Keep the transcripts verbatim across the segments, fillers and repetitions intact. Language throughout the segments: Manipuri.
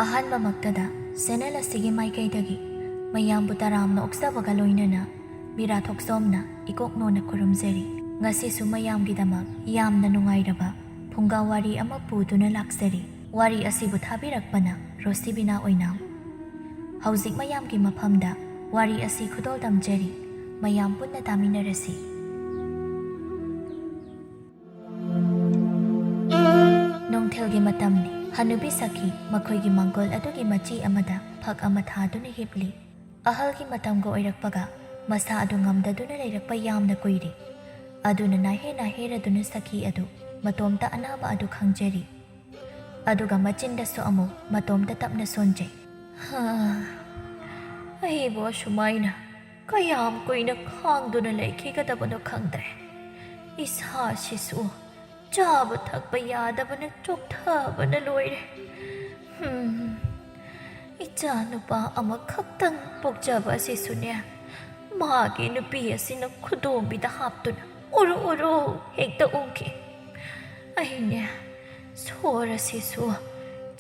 ꯑꯍꯥꯟꯕꯃꯛꯇꯗ ꯆꯦꯅꯦꯜ ꯑꯁꯤꯒꯤ ꯃꯥꯏꯀꯩꯗꯒꯤ ꯃꯌꯥꯝꯕꯨ ꯇꯔꯥꯝꯅ ꯑꯣꯛꯆꯕꯒ ꯂꯣꯏꯅꯅ ꯃꯤꯔꯥ ꯊꯣꯛꯆꯣꯝꯅ ꯏꯀꯣꯛ ꯅꯣꯟꯅ ꯈꯨꯔꯨꯝꯖꯔꯤ꯫ ꯉꯁꯤꯁꯨ ꯃꯌꯥꯝꯒꯤꯗꯃꯛ ꯌꯥꯝꯅ ꯅꯨꯡꯉꯥꯏꯔꯕ ꯐꯨꯡꯒꯥ ꯋꯥꯔꯤ ꯑꯃ ꯄꯨꯗꯨꯅ ꯂꯥꯛꯆꯔꯤ꯫ ꯋꯥꯔꯤ ꯑꯁꯤꯕꯨ ꯊꯥꯕꯤꯔꯛꯄꯅ ꯔꯣꯁꯤꯕꯤꯅꯥ ꯑꯣꯏꯅꯥꯝ꯫ ꯍꯧꯖꯤꯛ ꯃꯌꯥꯝꯒꯤ ꯃꯐꯝꯗ ꯋꯥꯔꯤ ꯑꯁꯤ ꯈꯨꯗꯣꯜ ꯇꯝꯖꯔꯤ꯫ ꯃꯌꯥꯝ ꯄꯨꯟꯅ ꯇꯥꯃꯤꯟꯅꯔꯁꯤ꯫ ꯅꯨꯡꯊꯤꯜꯒꯤ ꯃꯇꯝꯅꯤ꯫ ꯍꯅꯨꯕꯤ ꯁꯈꯤ ꯃꯈꯣꯏꯒꯤ ꯃꯥꯡꯒꯣꯜ ꯑꯗꯨꯒꯤ ꯃꯆꯤ ꯑꯃꯗ ꯐꯛ ꯑꯃ ꯊꯥꯗꯨꯅ ꯍꯤꯞꯂꯤ꯫ ꯑꯍꯜꯒꯤ ꯃꯇꯝꯒ ꯑꯣꯏꯔꯛꯄꯒ ꯃꯁꯥ ꯑꯗꯨ ꯉꯝꯗꯗꯨꯅ ꯂꯩꯔꯛꯄ ꯌꯥꯝꯅ ꯀꯨꯏꯔꯦ꯫ ꯑꯗꯨꯅ ꯅꯥꯍꯦ ꯅꯥꯍꯦꯔꯗꯨꯅ ꯁꯈꯤ ꯑꯗꯨ ꯃꯇꯣꯝꯇ ꯑꯅꯥꯕ ꯑꯗꯨ ꯈꯪꯖꯔꯤ꯫ ꯑꯗꯨꯒ ꯃꯆꯤꯟꯗꯁꯨ ꯑꯃꯨꯛ ꯃꯇꯣꯝꯇ ꯇꯞꯅ ꯁꯣꯟꯖꯩ꯫ "ꯍꯥ, ꯑꯩꯕꯨ ꯑꯁꯨꯃꯥꯏꯅ ꯀꯌꯥꯝ ꯀꯨꯏꯅ ꯈꯥꯡꯗꯨꯅ ꯂꯩꯈꯤꯒꯗꯕꯅꯣ ꯈꯪꯗ꯭ꯔꯦ꯫ ꯏꯁꯥꯁꯤꯁꯨ ꯆꯥꯕ ꯊꯛꯄ ꯌꯥꯗꯕꯅ ꯆꯣꯛꯊꯕꯅ ꯂꯣꯏꯔꯦ꯫ ꯍꯝ, ꯏꯆꯥ ꯅꯨꯄꯥ ꯑꯃꯈꯛꯇꯪ ꯄꯣꯛꯆꯕ ꯑꯁꯤꯁꯨꯅꯦ, ꯃꯥꯒꯤ ꯅꯨꯄꯤ ꯑꯁꯤꯅ ꯈꯨꯗꯣꯝꯕꯤꯗ ꯍꯥꯞꯇꯨꯅ ꯎꯔꯨ ꯎꯔꯨ ꯍꯦꯛꯇ ꯎꯈꯤ꯫ ꯑꯩꯅꯦ, ꯁꯣꯔ ꯑꯁꯤꯁꯨ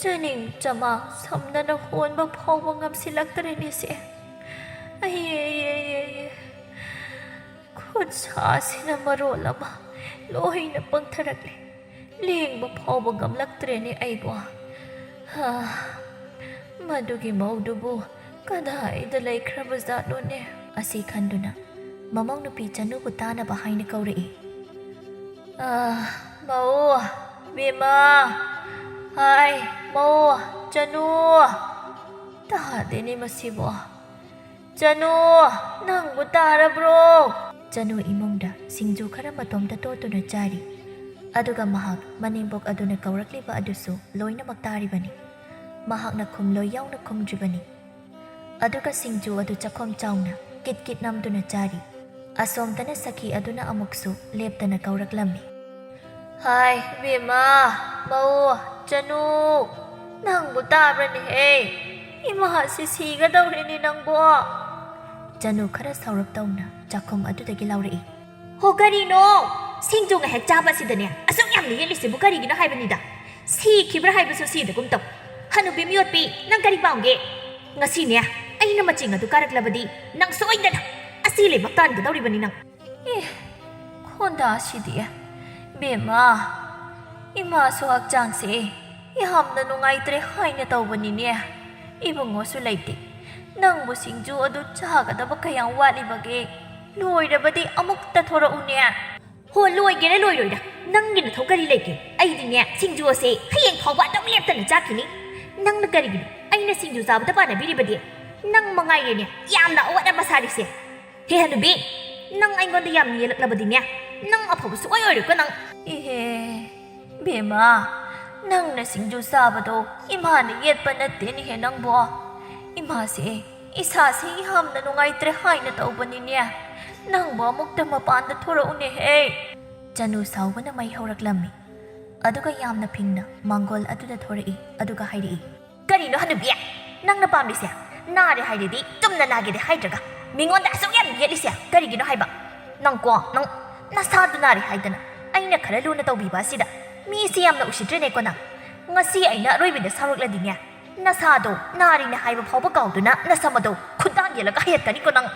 ꯆꯅꯤꯡ ꯆꯃꯥꯡ ꯁꯝꯅꯅ ꯍꯣꯟꯕ ꯐꯥꯎꯕ ꯉꯝꯁꯤꯜꯂꯛꯇ꯭ꯔꯦꯅꯦ ꯁꯦ꯫ ꯑꯩ, ꯑꯩ, ꯑꯩ, ꯑꯩ, ꯑꯩ꯫ ꯈꯨꯠ ꯁꯥꯁꯤꯅ ꯃꯔꯣꯜ ꯑꯃ ꯂꯣꯏꯅ ꯄꯪꯊꯔꯛꯂꯦ꯫ ꯂꯦꯡꯕ ꯐꯥꯎꯕ ꯉꯝꯂꯛꯇ꯭ꯔꯦꯅꯦ ꯑꯩꯕꯨ꯫ ꯍꯥ, ꯃꯗꯨꯒꯤ ꯃꯧꯗꯨꯕꯨ ꯀꯗꯥꯏꯗ ꯂꯩꯈ꯭ꯔꯕꯖꯥꯠꯅꯣꯅꯦ?" ꯑꯁꯤ ꯈꯟꯗꯨꯅ ꯃꯃꯧ ꯅꯨꯄꯤ ꯆꯅꯨꯕꯨ ꯇꯥꯅꯕ ꯍꯥꯏꯅ ꯀꯧꯔꯛꯏ꯫ "ꯑꯥ, ꯃꯧ, ꯕꯦꯝꯃ, ꯍꯥꯏ, ꯃꯧ, ꯆꯅꯨ, ꯇꯥꯗꯦꯅꯦ ꯃꯁꯤꯕꯣ꯫ ꯆꯅꯨ, ꯅꯪꯕꯨ ꯇꯥꯔꯕ꯭ꯔꯣ?" ꯆꯅꯨ ꯏꯃꯨꯡꯗ ꯁꯤꯡꯖꯨ ꯈꯔ ꯃꯇꯣꯝꯇ ꯇꯣꯠꯇꯨꯅ ꯆꯥꯔꯤ꯫ ꯑꯗꯨꯒ ꯃꯍꯥꯛ ꯃꯅꯦꯝꯕꯣꯛ ꯑꯗꯨꯅ ꯀꯧꯔꯛꯂꯤꯕ ꯑꯗꯨꯁꯨ ꯂꯣꯏꯅꯃꯛ ꯇꯥꯔꯤꯕꯅꯤ꯫ ꯃꯍꯥꯛꯅ ꯈꯨꯝꯂꯣꯏ ꯌꯥꯎꯅ ꯈꯨꯝꯗ꯭ꯔꯤꯕꯅꯤ꯫ ꯑꯗꯨꯒ ꯁꯤꯡꯖꯨ ꯑꯗꯨ ꯆꯈꯣꯝ ꯆꯥꯎꯅ ꯀꯤꯠ ꯀꯤꯠ ꯅꯝꯗꯨꯅ ꯆꯥꯔꯤ꯫ ꯑꯁꯣꯝꯗꯅ ꯁꯈꯤ ꯑꯗꯨꯅ ꯑꯃꯨꯛꯁꯨ ꯂꯦꯞꯇꯅ ꯀꯧꯔꯛꯂꯝꯃꯤ꯫ "ꯍꯥꯏ, ꯏꯕꯦꯝꯃ, ꯃꯧ, ꯆꯅꯨ, ꯅꯪꯕꯨ ꯇꯥꯕ꯭ꯔꯅꯦꯍꯦ? ꯏꯃꯥꯁꯤ ꯁꯤꯒꯗꯧꯔꯦꯅꯦ ꯅꯪꯕꯨ!" ꯆꯅꯨ ꯈꯔ ꯁꯥꯎꯔꯞ ꯇꯧꯅ ꯆꯥꯛꯈꯨꯝ ꯑꯗꯨꯗꯒꯤ ꯂꯥꯎꯔꯛꯏ꯫ "ꯍꯣ, ꯀꯔꯤꯅꯣ? ꯁꯤꯡꯖꯨ ꯉꯥꯏꯍꯥꯛ ꯆꯥꯕ ꯑꯁꯤꯗꯅꯦ ꯑꯁꯨꯛ ꯌꯥꯝꯅ ꯌꯦꯠꯂꯤꯁꯤꯕꯨ ꯀꯔꯤꯒꯤꯅꯣ ꯍꯥꯏꯕꯅꯤꯗ? ꯁꯤꯈꯤꯕ꯭ꯔꯥ ꯍꯥꯏꯕꯁꯨ ꯁꯤꯗꯒꯨꯝ ꯇꯧ꯫ ꯍꯅꯨꯕꯤ ꯃꯤꯑꯣꯠꯄꯤ, ꯅꯪ ꯀꯔꯤ ꯄꯥꯝꯒꯦ? ꯉꯁꯤꯅꯦ, ꯑꯩꯅ ꯃꯆꯤꯡ ꯑꯗꯨ ꯀꯥꯔꯛꯂꯕꯗꯤ ꯅꯪ ꯁꯣꯏꯗꯅ ꯑꯁꯤ ꯂꯩꯕꯥꯛ ꯇꯥꯍꯟꯒꯗꯧꯔꯤꯕꯅꯤ ꯅꯪ꯫ ꯑꯦ, ꯈꯣꯟꯗꯥꯁꯤꯗꯤ꯫ ꯕꯦꯝꯃ, ꯏꯃꯥꯁꯨ ꯍꯛꯆꯥꯡꯁꯦ ꯌꯥꯝꯅ ꯅꯨꯡꯉꯥꯏꯇ꯭ꯔꯦ ꯍꯥꯏꯅ ꯇꯧꯕꯅꯤꯅꯦ꯫ ꯏꯕꯨꯡꯉꯣꯁꯨ ꯂꯩꯇꯦ꯫ ꯅꯪꯕꯨ ꯁꯤꯡꯖꯨ ꯑꯗꯨ ꯆꯥꯒꯗꯕ ꯀꯌꯥꯝ ꯋꯥꯠꯂꯤꯕꯒꯦ? ꯂꯣꯏꯔꯕꯗꯤ ꯑꯃꯨꯛꯇ ꯊꯣꯔꯛꯎꯅꯦ꯫ ꯍꯣ, ꯂꯣꯏꯒꯦꯔꯥ ꯂꯣꯏꯔꯣꯏꯔꯥ, ꯅꯪꯒꯤ ꯅꯊꯧ ꯀꯔꯤ ꯂꯩꯒꯦ? ꯑꯩꯗꯤꯅꯦ, ꯁꯤꯡꯖꯨ ꯑꯁꯦ ꯍꯌꯦꯡ ꯐꯥꯎꯕ ꯑꯗꯨꯝ ꯂꯦꯞꯇꯅ ꯆꯥꯈꯤꯅꯤ꯫ ꯅꯪꯅ ꯀꯔꯤꯒꯤꯅꯣ ꯑꯩꯅ ꯁꯤꯡꯖꯨ ꯆꯥꯕꯗ ꯄꯥꯟꯅꯕꯤꯔꯤꯕꯗꯤ? ꯅꯪ ꯃꯉꯥꯏꯔꯦꯅꯦ ꯌꯥꯝꯅ ꯑꯋꯥꯠ ꯑꯄꯥ ꯁꯥꯔꯤꯁꯦ꯫ ꯍꯦ ꯍꯅꯨꯕꯤ, ꯅꯪ ꯑꯩꯉꯣꯟꯗ ꯌꯥꯝ ꯌꯦꯜꯂꯛꯂꯕꯗꯤꯅꯦ, ꯅꯪ ꯑꯐꯕ ꯁꯨꯡꯑꯣꯏ ꯑꯣꯏꯔꯣꯏꯀꯣ ꯅꯪ꯫ ꯏꯍꯦ, ꯕꯦꯝꯃ, ꯅꯪꯅ ꯁꯤꯡꯖꯨ ꯆꯥꯕꯗꯣ ꯏꯃꯥꯅ ꯌꯦꯠꯄ ꯅꯠꯇꯦꯅꯦꯍꯦ ꯅꯪꯕꯣ꯫ ꯏꯃꯥꯁꯦ, ꯏꯁꯥꯁꯦ ꯌꯥꯝꯅ ꯅꯨꯡꯉꯥꯏꯇ꯭ꯔꯦ ꯍꯥꯏꯅ ꯇꯧꯕꯅꯤꯅꯦ꯫ ꯅꯪꯕꯨ ꯑꯃꯨꯛꯇ ꯃꯄꯥꯟꯗ ꯊꯣꯔꯛꯎꯅꯦꯍꯦ꯫ ꯆꯅꯨ ꯁꯥꯎꯕꯅ ꯃꯩ ꯍꯧꯔꯛꯂꯝꯃꯤ꯫ ꯑꯗꯨꯒ ꯌꯥꯝꯅ ꯐꯤꯡꯅ ꯃꯥꯡꯒꯣꯜ ꯑꯗꯨꯗ ꯊꯣꯔꯛꯏ꯫ ꯑꯗꯨꯒ ꯍꯥꯏꯔꯛꯏ, "ꯀꯔꯤꯅꯣ ꯍꯅꯨꯕꯤ? ꯅꯪꯅ ꯄꯥꯝꯂꯤꯁꯦ? ꯅꯥꯔꯦ ꯍꯥꯏꯔꯗꯤ ꯆꯨꯝꯅ ꯅꯥꯒꯦꯗꯤ ꯍꯥꯏꯗ꯭ꯔꯒ ꯃꯤꯉꯣꯟꯗ ꯑꯁꯨꯛ ꯌꯥꯝ ꯌꯦꯠꯂꯤꯁꯦ ꯀꯔꯤꯒꯤꯅꯣ ꯍꯥꯏꯕ? ꯅꯪꯀꯣ, ꯅꯪ ꯅꯁꯥꯗꯨ ꯅꯥꯔꯦ ꯍꯥꯏꯗꯅ ꯑꯩꯅ ꯈꯔ ꯂꯨꯅ ꯇꯧꯕꯤꯕ ꯑꯁꯤꯗ ꯃꯤꯁꯤ ꯌꯥꯝꯅ ꯎꯁꯤꯠꯇ꯭ꯔꯦꯅꯦꯀꯣ ꯅꯪ꯫ ꯉꯁꯤ ꯑꯩꯅ ꯑꯔꯣꯏꯕꯗ ꯁꯥꯎꯔꯛꯂꯗꯤꯅꯦ, ꯅꯁꯥꯗꯣ ꯅꯥꯔꯤꯅꯦ ꯍꯥꯏꯕ ꯐꯥꯎꯕ ꯀꯥꯎꯗꯨꯅ ꯅꯁꯝ ꯑꯗꯣ ꯈꯨꯗꯥꯡ ꯌꯦꯜꯂꯒ ꯍꯥꯏꯍꯠꯀꯅꯤꯀꯣ ꯅꯪ꯫"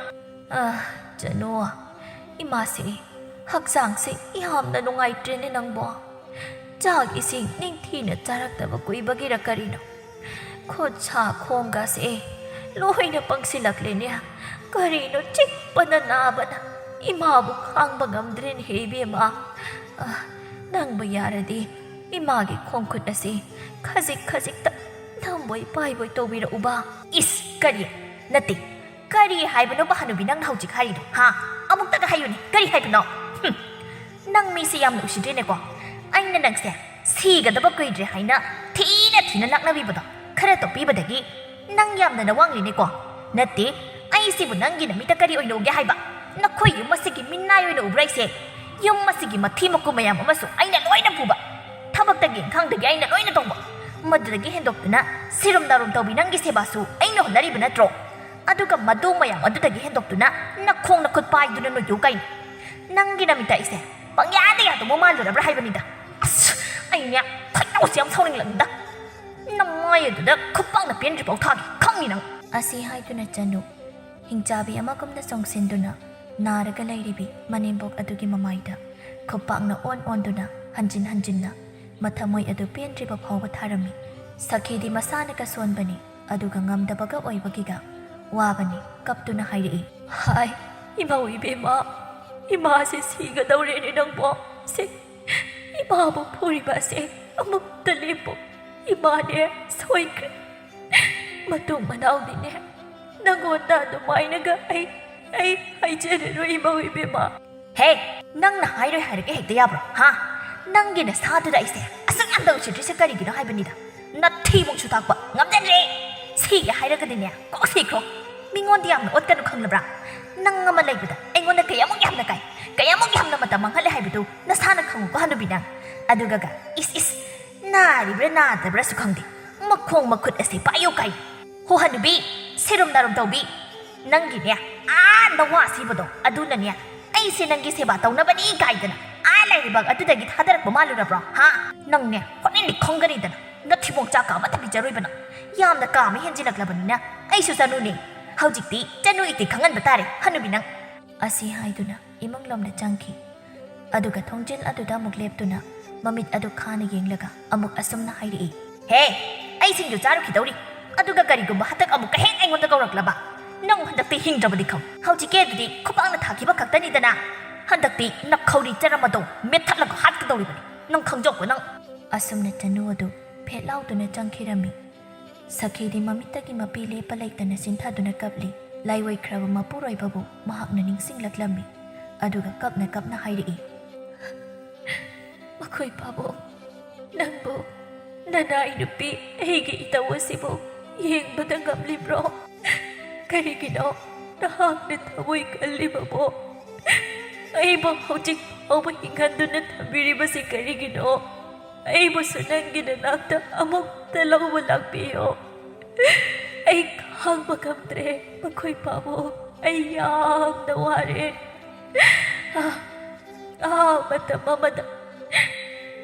ꯑ, ꯆꯅꯨ, ꯏꯃꯥꯁꯦ, ꯍꯛꯆꯥꯡꯁꯦ ꯌꯥꯝꯅ ꯅꯨꯡꯉꯥꯏꯇ꯭ꯔꯦꯅꯦ ꯅꯪꯕꯣ꯫ ꯆꯥꯛ ꯏꯁꯤꯡ ꯅꯤꯡꯊꯤꯅ ꯆꯥꯔꯛꯇꯕ ꯀꯨꯏꯕꯒꯤꯔ ꯀꯔꯤꯅꯣ, ꯈꯨꯠ ꯁꯥ ꯈꯣꯡꯒꯁꯦ ꯂꯣꯏꯅ ꯄꯪꯁꯤꯜꯂꯛꯂꯦꯅꯦ꯫ ꯀꯔꯤꯅꯣ ꯆꯤꯛꯄꯅ ꯅꯥꯕꯅ ꯏꯃꯥꯕꯨ ꯈꯥꯡꯕ ꯉꯝꯗ꯭ꯔꯦꯅꯦꯍꯦ ꯏꯕꯦꯝꯃ꯫ ꯑ, ꯅꯪꯕꯨ ꯌꯥꯔꯗꯤ ꯏꯃꯥꯒꯤ ꯈꯣꯡꯈꯨꯠ ꯑꯁꯤ ꯈꯖꯤꯛ ꯈꯖꯤꯛꯇ ꯅꯝꯕꯣꯏ ꯄꯥꯏꯕꯣꯏ ꯇꯧꯕꯤꯔꯛꯎꯕ꯫ ꯏꯁ, ꯀꯔꯤ? ꯅꯠꯇꯦ, ꯀꯔꯤ ꯍꯥꯏꯕꯅꯣꯕ ꯍꯅꯨꯕꯤ ꯅꯪꯅ ꯍꯧꯖꯤꯛ ꯍꯥꯏꯔꯤꯗꯣ, ꯍꯥ? ꯑꯃꯨꯛꯇꯒ ꯍꯥꯏꯌꯨꯅꯦ, ꯀꯔꯤ ꯍꯥꯏꯕꯅꯣ? ꯍꯨꯝ, ꯅꯪ ꯃꯤꯁꯦ ꯌꯥꯝꯅ ꯎꯁꯤꯠꯇ꯭ꯔꯦꯅꯦꯀꯣ꯫ ꯑꯩꯅ ꯅꯪꯁꯦ ꯁꯤꯒꯗꯕ ꯀꯨꯏꯗ꯭ꯔꯦ ꯍꯥꯏꯅ ꯊꯤꯅ ꯊꯤꯅ ꯂꯥꯛꯅꯕꯤꯕꯗꯣ ꯈꯔ ꯇꯣꯛꯄꯤꯕꯗꯒꯤ ꯅꯪ ꯌꯥꯝꯅ ꯅꯋꯥꯡꯂꯤꯅꯦꯀꯣ꯫ ꯅꯠꯇꯦ, ꯑꯩꯁꯤꯕꯨ ꯅꯪꯒꯤ ꯅꯃꯤꯠꯇ ꯀꯔꯤ ꯑꯣꯏꯅ ꯎꯒꯦ ꯍꯥꯏꯕ? ꯅꯈꯣꯏ ꯌꯨꯝ ꯑꯁꯤꯒꯤ ꯃꯤꯅꯥꯏ ꯑꯣꯏꯅ ꯎꯕ꯭ꯔꯥ ꯑꯩꯁꯦ? ꯌꯨꯝ ꯑꯁꯤꯒꯤ ꯃꯊꯤ ꯃꯀꯨ ꯃꯌꯥꯝ ꯑꯃꯁꯨ ꯑꯩꯅ ꯂꯣꯏꯅ ꯄꯨꯕ, ꯊꯕꯛꯇꯒꯤ ꯏꯪꯈꯥꯡꯗꯒꯤ ꯑꯩꯅ ꯂꯣꯏꯅ ꯇꯧꯕ, ꯃꯗꯨꯗꯒꯤ ꯍꯦꯟꯗꯣꯛꯇꯨꯅ ꯁꯤꯔꯨꯝ ꯅꯥꯔꯨꯝ ꯇꯧꯕꯤ ꯅꯪꯒꯤ ꯁꯦꯕꯥꯁꯨ ꯑꯩꯅ ꯍꯣꯠꯅꯔꯤꯕ ꯅꯠꯇ꯭ꯔꯣ? ꯑꯗꯨꯒ ꯃꯗꯨ ꯃꯌꯥꯝ ꯑꯗꯨꯗꯒꯤ ꯍꯦꯟꯗꯣꯛꯇꯨꯅ ꯅꯈꯣꯡ ꯅꯈꯨꯠ ꯄꯥꯏꯗꯨꯅ ꯅꯣꯏꯌꯨ ꯀꯩꯅꯣ? ꯅꯪꯒꯤ ꯅꯃꯤꯠꯇ ꯑꯩꯁꯦ ꯄꯪꯌꯥꯗ ꯌꯥꯗꯧꯕ ꯃꯥꯜꯂꯨꯔꯕ꯭ꯔꯥ ꯍꯥꯏꯕꯅꯤꯗ꯫ ꯑꯁ, ꯑꯩꯅꯦ ꯈꯣꯏꯗꯧꯁꯦ ꯌꯥꯝ ꯁꯥꯎꯅꯤꯡꯂꯛꯏꯗ꯫ ꯅꯃꯥꯏ ꯑꯗꯨꯗ ꯈꯨꯄꯥꯛꯅ ꯄꯦꯟꯗ꯭ꯔꯤꯐꯥꯎ ꯊꯥꯒꯦ, ꯈꯪꯅꯤ ꯅꯪ꯫ ꯑꯁꯤ ꯍꯥꯏꯗꯨꯅ ꯆꯅꯨ ꯍꯤꯡꯆꯥꯕꯤ ꯑꯃꯒꯨꯝꯅ ꯆꯣꯡꯁꯤꯟꯗꯨꯅ ꯅꯥꯔꯒ ꯂꯩꯔꯤꯕꯤ ꯃꯅꯦꯝꯕꯣꯛ ꯑꯗꯨꯒꯤ ꯃꯃꯥꯏꯗ ꯈꯨꯄꯥꯛꯅ ꯑꯣꯟ ꯑꯣꯟꯗꯨꯅ ꯍꯟꯖꯤꯟ ꯍꯟꯖꯤꯟꯅ ꯃꯊꯃꯣꯏ ꯑꯗꯨ ꯄꯦꯟꯗ꯭ꯔꯤꯕ ꯐꯥꯎꯕ ꯊꯥꯔꯝꯃꯤ꯫ ꯁꯈꯤꯗꯤ ꯃꯁꯥꯅꯒ ꯁꯣꯟꯕꯅꯤ, ꯑꯗꯨꯒ ꯉꯝꯗꯕꯒ ꯑꯣꯏꯕꯒꯤꯒ ꯋꯥꯕꯅꯤ, ꯀꯞꯇꯨꯅ ꯍꯥꯏꯔꯛꯏ꯫ ꯍꯥꯏ, ꯏꯃꯧ ꯏꯕꯦꯝꯃ, ꯏꯃꯥꯁꯦ ꯁꯤꯒꯗꯧꯔꯦꯅꯦ ꯅꯪꯕꯣ꯫ ꯁꯦ, ꯏꯃꯥꯕꯨ ꯐꯨꯔꯤꯕ ꯑꯁꯦ ꯑꯃꯨꯛꯇ ꯂꯦꯞꯄꯨ꯫ ꯏꯃꯥꯅꯦ ꯁꯣꯏꯈ꯭ꯔꯦ꯫ ꯃꯇꯨꯡ ꯃꯅꯥꯎꯗꯤꯅꯦ, ꯅꯪꯉꯣꯟꯗ ꯑꯗꯨꯃꯥꯏꯅꯒ ꯑꯩ, ꯑꯩ ꯍꯥꯏꯖꯔꯔꯣꯏ ꯏꯃꯧ ꯏꯕꯦꯝꯃ꯫ ꯍꯦ, ꯅꯪꯅ ꯍꯥꯏꯔꯣꯏ ꯍꯥꯏꯔꯒ ꯍꯦꯛꯇ ꯌꯥꯕ꯭ꯔꯣ? ꯍꯥ? ꯅꯪꯒꯤ ꯅꯁꯥꯗꯨꯗ ꯑꯩꯁꯦ ꯑꯁꯨꯛ ꯌꯥꯝꯅ ꯎꯁꯤꯠꯇ꯭ꯔꯤꯁꯦ ꯀꯔꯤꯒꯤꯅꯣ ꯍꯥꯏꯕꯅꯤꯗ꯫ ꯅꯊꯤꯕꯣꯡ ꯁꯨꯇꯥꯛꯄ, ꯉꯝꯖꯗ꯭ꯔꯦ꯫ ꯁꯤꯒꯦ ꯍꯥꯏꯔꯒꯗꯤꯅꯦ, ꯀꯣꯛ ꯁꯤꯈ꯭ꯔꯣ꯫ ꯃꯤꯉꯣꯟꯗ ꯌꯥꯝꯅ ꯑꯣꯠꯀꯅꯨ, ꯈꯪꯂꯕ꯭ꯔꯥ? ꯅꯪ ꯑꯃ ꯂꯩꯕꯗ ꯑꯩꯉꯣꯟꯗ ꯀꯌꯥꯃꯨꯛ ꯌꯥꯝꯅ ꯀꯥꯏ, ꯀꯌꯥꯃꯨꯛ ꯌꯥꯝꯅ ꯃꯇꯝ ꯃꯥꯡꯍꯜꯂꯦ ꯍꯥꯏꯕꯗꯨ ꯅꯁꯥꯅ ꯈꯪꯉꯨꯀꯣ, ꯍꯅꯨꯕꯤ ꯅꯪ꯫ ꯑꯗꯨꯒꯒ, ꯏꯁ, ꯏꯁ, ꯅꯥꯔꯤꯕ꯭ꯔꯥ ꯅꯥꯗꯕ꯭ꯔꯥꯁꯨ ꯈꯪꯗꯦ, ꯃꯈꯣꯡ ꯃꯈꯨꯠ ꯑꯁꯤ ꯄꯥꯏꯌꯨ ꯀꯥꯏ꯫ ꯍꯣ ꯍꯅꯨꯕꯤ, ꯁꯤꯔꯨꯝ ꯅꯥꯔꯨꯝ ꯇꯧꯕꯤ, ꯅꯪꯒꯤꯅꯦ, ꯑꯥ, ꯅꯋꯥ ꯁꯤꯕꯗꯣ ꯑꯗꯨꯅꯅꯦ ꯑꯩꯁꯦ ꯅꯪꯒꯤ ꯁꯦꯕꯥ ꯇꯧꯅꯕꯅꯤ ꯀꯥꯏꯗꯅ ꯑꯥ ꯂꯩꯔꯤꯕ ꯑꯗꯨꯗꯒꯤ ꯊꯥꯗꯔꯛꯄ ꯃꯥꯜꯂꯨꯔꯕ꯭ꯔꯣ? ꯍꯥ? ꯅꯪꯅꯦ, ꯍꯣꯔꯦꯟꯗꯤ ꯈꯪꯒꯅꯤꯗꯅ꯫ ꯅꯊꯤꯕꯣꯡ ꯆꯥꯛꯀ ꯑꯃꯠꯇ ꯄꯤꯖꯔꯣꯏꯕ ꯅꯪ꯫ ꯌꯥꯝꯅ ꯀꯥꯝꯃ ꯍꯦꯟꯖꯤꯜꯂꯛꯂꯕꯅꯤꯅ ꯑꯩꯁꯨ ꯆꯅꯨꯅꯦ꯫ ꯍꯧꯖꯤꯛꯇꯤ ꯆꯅꯨ ꯏꯇꯤ ꯈꯪꯍꯟꯕ ꯇꯥꯔꯦ, ꯍꯅꯨꯕꯤ ꯅꯪ꯫ ꯑꯁꯤ ꯍꯥꯏꯗꯨꯅ ꯏꯃꯨꯡ ꯂꯣꯝꯗ ꯆꯪꯈꯤ꯫ ꯑꯗꯨꯒ ꯊꯣꯡꯖꯤꯜ ꯑꯗꯨꯗ ꯑꯃꯨꯛ ꯂꯦꯞꯇꯨꯅ ꯃꯃꯤꯠ ꯑꯗꯨ ꯈꯥꯅ ꯌꯦꯡꯂꯒ ꯑꯃꯨꯛ ꯑꯁꯨꯝꯅ ꯍꯥꯏꯔꯛꯏ, "ꯍꯦ, ꯑꯩ ꯁꯤꯡꯖꯨ ꯆꯥꯔꯨꯈꯤꯗꯧꯔꯤ꯫ ꯑꯗꯨꯒ ꯀꯔꯤꯒꯨꯝꯕ ꯍꯟꯗꯛ ꯑꯃꯨꯛꯀ ꯍꯦꯛ ꯑꯩꯉꯣꯟꯗ ꯀꯧꯔꯛꯂꯕ, ꯅꯪ ꯍꯟꯗꯛꯇꯤ ꯍꯤꯡꯗ꯭ꯔꯕꯗꯤ ꯈꯪ꯫ ꯍꯧꯖꯤꯛꯀꯤ ꯑꯗꯨꯗꯤ ꯈꯨꯄꯥꯛꯅ ꯊꯥꯈꯤꯕ ꯈꯛꯇꯅꯤꯗꯅ꯫ ꯍꯟꯗꯛꯇꯤ ꯅꯈꯧꯔꯤ ꯆꯔꯝ ꯑꯗꯣ ꯃꯦꯠꯊꯠꯂꯒ ꯍꯥꯠꯀꯗꯧꯔꯤꯕꯅꯤ꯫ ꯅꯪ ꯈꯪꯖꯧꯀꯣ ꯅꯪ꯫" ꯑꯁꯨꯝꯅ ꯆꯅꯨ ꯑꯗꯨ ꯐꯦꯠ ꯂꯥꯎꯗꯨꯅ ꯆꯪꯈꯤꯔꯝꯃꯤ꯫ ꯁꯈꯤꯗꯤ ꯃꯃꯤꯠꯇꯒꯤ ꯃꯄꯤ ꯂꯦꯞꯄ ꯂꯩꯇꯅ ꯆꯤꯟꯊꯗꯨꯅ ꯀꯞꯂꯤ꯫ ꯂꯥꯏꯑꯣꯏꯈ꯭ꯔꯕ ꯃꯄꯨꯔꯣꯏꯕꯕꯨ ꯃꯍꯥꯛꯅ ꯅꯤꯡꯁꯤꯡꯂꯛꯂꯝꯃꯤ꯫ ꯑꯗꯨꯒ ꯀꯞꯅ ꯀꯞꯅ ꯍꯥꯏꯔꯛꯏ, "ꯃꯈꯣꯏ ꯄꯥꯕꯨꯡ, ꯅꯪꯕꯨ ꯅꯅꯥꯏ ꯅꯨꯄꯤ ꯑꯩꯒꯤ ꯏꯇꯧ ꯑꯁꯤꯕꯨ ꯌꯦꯡꯕꯗ ꯉꯝꯂꯤꯕ꯭ꯔꯣ? ꯀꯔꯤꯒꯤꯅꯣ ꯅꯍꯥꯛꯅ ꯊꯃꯣꯏ ꯀꯜꯂꯤꯕꯕꯣ? ꯑꯩꯕꯨ ꯍꯧꯖꯤꯛ ꯐꯥꯎꯕ ꯍꯤꯡꯍꯟꯗꯨꯅ ꯊꯝꯕꯤꯔꯤꯕꯁꯤ ꯀꯔꯤꯒꯤꯅꯣ? ꯑꯩꯕꯨꯁꯨ ꯅꯪꯒꯤ ꯅꯅꯥꯛꯇ ꯑꯃꯨꯛꯇ ꯂꯧꯕ ꯂꯥꯛꯄꯤꯌꯣ꯫ ꯑꯩ ꯈꯥꯡꯕ ꯉꯝꯗ꯭ꯔꯦ, ꯃꯈꯣꯏ ꯄꯥꯕꯨꯡ꯫ ꯑꯩ ꯌꯥꯝꯅ ꯋꯥꯔꯦ꯫ ꯑꯥ, ꯑꯥ, ꯃꯇꯝ ꯑꯃꯗ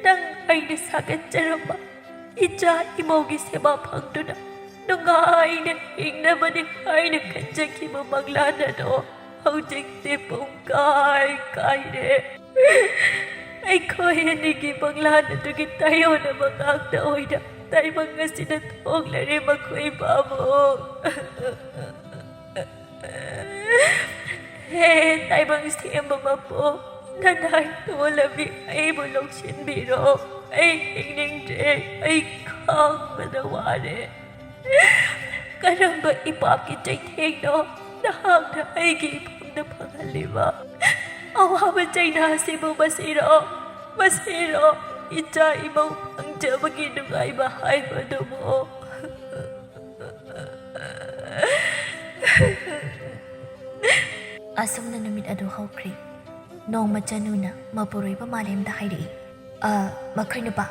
ꯅꯪ ꯑꯩꯅ ꯁꯥꯒꯠꯆꯔꯝꯕ ꯏꯆꯥ ꯏꯃꯧꯒꯤ ꯁꯦꯕꯥ ꯐꯪꯗꯨꯅ ꯅꯨꯡꯉꯥꯏꯅ ꯍꯤꯡꯅꯕꯅꯤ ꯍꯥꯏꯅ ꯈꯟꯖꯈꯤꯕ ꯃꯪꯂꯥꯟ ꯑꯗꯣ ꯍꯧꯖꯤꯛꯇꯤ ꯄꯨꯡꯀꯥꯏ ꯀꯥꯏꯔꯦ꯫ ꯑꯩꯈꯣꯏ ꯑꯅꯤꯒꯤ ꯃꯪꯂꯥꯟ ꯑꯗꯨꯒꯤ ꯇꯥꯏꯑꯣꯟꯅꯕ ꯉꯥꯛꯇ ꯑꯣꯏꯅ ꯇꯥꯏꯕꯪ ꯑꯁꯤꯗ ꯊꯣꯛꯂꯔꯦ ꯃꯈꯣꯏ ꯄꯥꯕꯨꯡ꯫ ꯍꯦ ꯇꯥꯏꯕꯪ ꯁꯦꯝꯕ ꯃꯄꯨ, ꯅꯅꯥꯏ ꯇꯣꯜꯂꯕꯤ ꯑꯩꯕꯨ ꯂꯧꯁꯤꯟꯕꯤꯔꯣ꯫ ꯑꯩ ꯍꯤꯡꯅꯤꯡꯗ꯭ꯔꯦ, ꯑꯩ ꯈꯥꯡꯕꯗ ꯋꯥꯔꯦ꯫ ꯀꯔꯝꯕ ꯏꯄꯥꯞꯀꯤ ꯆꯩꯊꯦꯡꯅꯣ ꯅꯍꯥꯛꯅ ꯑꯩꯒꯤ ꯏꯐꯝꯗ ꯐꯪꯍꯜꯂꯤꯕ? ꯑꯋꯥꯕ ꯆꯩꯅꯥ ꯑꯁꯤꯕꯨ ꯃꯁꯤꯔꯣ? ꯃꯁꯤꯔꯣ ꯏꯆꯥ ꯏꯃꯧ ꯐꯪꯖꯕꯒꯤ ꯅꯨꯡꯉꯥꯏꯕ ꯍꯥꯏꯕꯗꯨꯕꯨ? ꯑꯁꯨꯝꯅ ꯅꯨꯃꯤꯠ ꯑꯗꯨ ꯍꯧꯈ꯭ꯔꯦ꯫ ꯅꯣꯡꯃ ꯆꯅꯨꯅ ꯃꯄꯨꯔꯣꯏꯕ ꯃꯥꯂꯦꯝꯗ ꯍꯥꯏꯔꯛꯏ, "ꯑ, ꯃꯈꯣꯏ ꯅꯨꯄꯥ,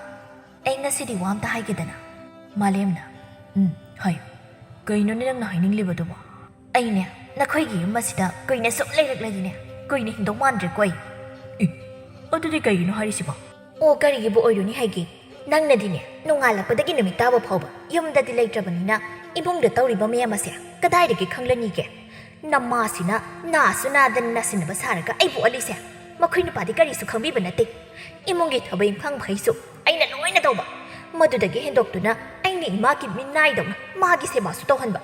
ꯑꯩ ꯉꯁꯤꯗꯤ ꯋꯥ ꯑꯝꯇ ꯍꯥꯏꯒꯦꯗꯅ꯫" ꯃꯥꯂꯦꯝꯅ, "ꯎꯝ, ꯍꯥꯏꯌꯨ꯫ ꯀꯩꯅꯣꯅꯦ ꯅꯪꯅ ꯍꯥꯏꯅꯤꯡꯂꯤꯕꯗꯨꯕꯣ?" "ꯑꯩꯅꯦ, ꯅꯈꯣꯏꯒꯤ ꯌꯨꯝ ꯑꯁꯤꯗ ꯀꯨꯏꯅ ꯁꯨꯝ ꯂꯩꯔꯛꯂꯗꯤꯅꯦ, ꯀꯨꯏꯅ ꯍꯤꯡꯗꯧ ꯃꯥꯟꯗ꯭ꯔꯦꯀꯣ ꯑꯩ꯫" "ꯑꯦ, ꯑꯗꯨꯗꯤ ꯀꯩꯒꯤꯅꯣ ꯍꯥꯏꯔꯤꯁꯤꯕꯣ?" "ꯑꯣ, ꯀꯔꯤꯒꯤꯕꯨ ꯑꯣꯏꯔꯨꯅꯤ ꯍꯥꯏꯒꯦ? ꯅꯪꯅꯗꯤꯅꯦ, ꯅꯣꯡꯉꯥꯜꯂꯛꯄꯗꯒꯤ ꯅꯨꯃꯤꯠ ꯇꯥꯕ ꯐꯥꯎꯕ ꯌꯨꯝꯗꯗꯤ ꯂꯩꯇ꯭ꯔꯕꯅꯤꯅ, ꯏꯃꯨꯡꯗ ꯇꯧꯔꯤꯕ ꯃꯌꯥꯝ ꯑꯁꯦ ꯀꯗꯥꯏꯗꯒꯤ ꯈꯪꯂꯅꯤꯒꯦ? ꯅꯃꯥꯁꯤꯅ ꯅꯥꯁꯨ ꯅꯥꯗꯅ ꯅꯥꯁꯤꯟꯅꯕ ꯁꯥꯔꯒ ꯑꯩꯕꯨ ꯑꯣꯠꯂꯤꯁꯦ꯫ ꯃꯈꯣꯏ ꯅꯨꯄꯥꯗꯤ ꯀꯔꯤꯁꯨ ꯈꯪꯕꯤꯕ ꯅꯠꯇꯦ꯫ ꯏꯃꯨꯡꯒꯤ ꯊꯕꯛ ꯏꯪꯈꯥꯡ ꯃꯈꯩꯁꯨ ꯑꯩꯅ ꯂꯣꯏꯅ ꯇꯧꯕ꯫ ꯃꯗꯨꯗꯒꯤ ꯍꯦꯟꯗꯣꯛꯇꯨꯅ ꯑꯩꯅ ꯏꯃꯥꯒꯤ ꯃꯤꯅꯥꯏꯗꯧꯅ ꯃꯥꯒꯤ ꯁꯦꯕꯥꯁꯨ ꯇꯧꯍꯟꯕ꯫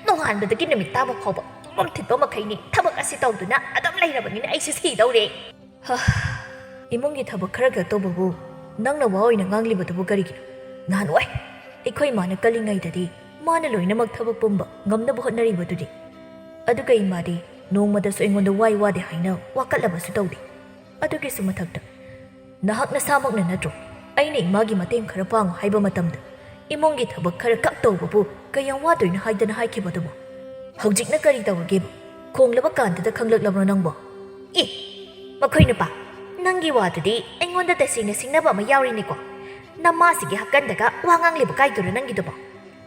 ꯅꯣꯡꯉꯥꯟꯕꯗꯒꯤ ꯅꯨꯃꯤꯠ ꯇꯥꯕ ꯐꯥꯎꯕ ꯇꯨꯝꯐꯝ ꯊꯤꯠꯄ ꯃꯈꯩꯅꯤ ꯊꯕꯛ ꯑꯁꯤ ꯇꯧꯗꯨꯅ ꯑꯗꯨꯝ ꯂꯩꯔꯕꯅꯤꯅ ꯑꯩꯁꯦ ꯁꯤꯗꯧꯔꯦ꯫" ꯍꯥ, ꯏꯃꯨꯡꯒꯤ ꯊꯕꯛ ꯈꯔ ꯈꯛ ꯇꯧꯕꯕꯨ ꯅꯪꯅ ꯋꯥ ꯑꯣꯏꯅ ꯉꯥꯡꯂꯤꯕꯗꯨꯕꯨ ꯀꯔꯤꯒꯤꯅꯣ? ꯅꯍꯥꯟꯋꯥꯏ ꯑꯩꯈꯣꯏ ꯏꯃꯥꯅ ꯀꯜꯂꯤꯉꯩꯗꯗꯤ ꯃꯥꯅ ꯂꯣꯏꯅꯃꯛ ꯊꯕꯛ ꯄꯨꯝꯕ ꯉꯝꯅꯕ ꯍꯣꯠꯅꯔꯤꯕꯗꯨꯗꯤ꯫ ꯑꯗꯨꯒ ꯏꯃꯥꯗꯤ ꯅꯣꯡꯃꯗꯁꯨ ꯑꯩꯉꯣꯟꯗ ꯋꯥꯏ ꯋꯥꯗꯦ ꯍꯥꯏꯅ ꯋꯥꯀꯠꯂꯕꯁꯨ ꯇꯧꯗꯦ꯫ ꯑꯗꯨꯒꯤꯁꯨ ꯃꯊꯛꯇ ꯅꯍꯥꯛ ꯅꯁꯥꯃꯛꯅ ꯅꯠꯇ꯭ꯔꯣ ꯑꯩꯅ ꯏꯃꯥꯒꯤ ꯃꯇꯦꯡ ꯈꯔ ꯄꯥꯡꯉꯨ ꯍꯥꯏꯕ ꯃꯇꯝꯗ ꯏꯃꯨꯡꯒꯤ ꯊꯕꯛ ꯈꯔ ꯈꯛ ꯇꯧꯕꯕꯨ ꯀꯌꯥꯝ ꯋꯥꯗꯣꯏꯅꯣ ꯍꯥꯏꯗꯅ ꯍꯥꯏꯈꯤꯕꯗꯨꯕꯨ? ꯍꯧꯖꯤꯛꯅ ꯀꯔꯤ ꯇꯧꯔꯒꯦꯕ? ꯈꯣꯡꯂꯕ ꯀꯥꯟꯗꯗ ꯈꯪꯂꯛꯂꯕ꯭ꯔꯣ ꯅꯪꯕꯣ? ꯑꯦ, ꯃꯈꯣꯏ ꯅꯨꯄꯥ, ꯅꯪꯒꯤ ꯋꯥꯗꯨꯗꯤ ꯑꯩꯉꯣꯟꯗ ꯇꯁꯦꯡꯅ ꯁꯤꯡꯅꯕ ꯑꯃ ꯌꯥꯎꯔꯤꯅꯦꯀꯣ꯫ ꯅꯃꯥꯁꯤꯒꯤ ꯍꯛꯀꯟꯗꯒ ꯋꯥ ꯉꯥꯡꯂꯤꯕ ꯀꯥꯏꯗꯨꯔꯣ ꯅꯪꯒꯤꯗꯨꯕꯣ?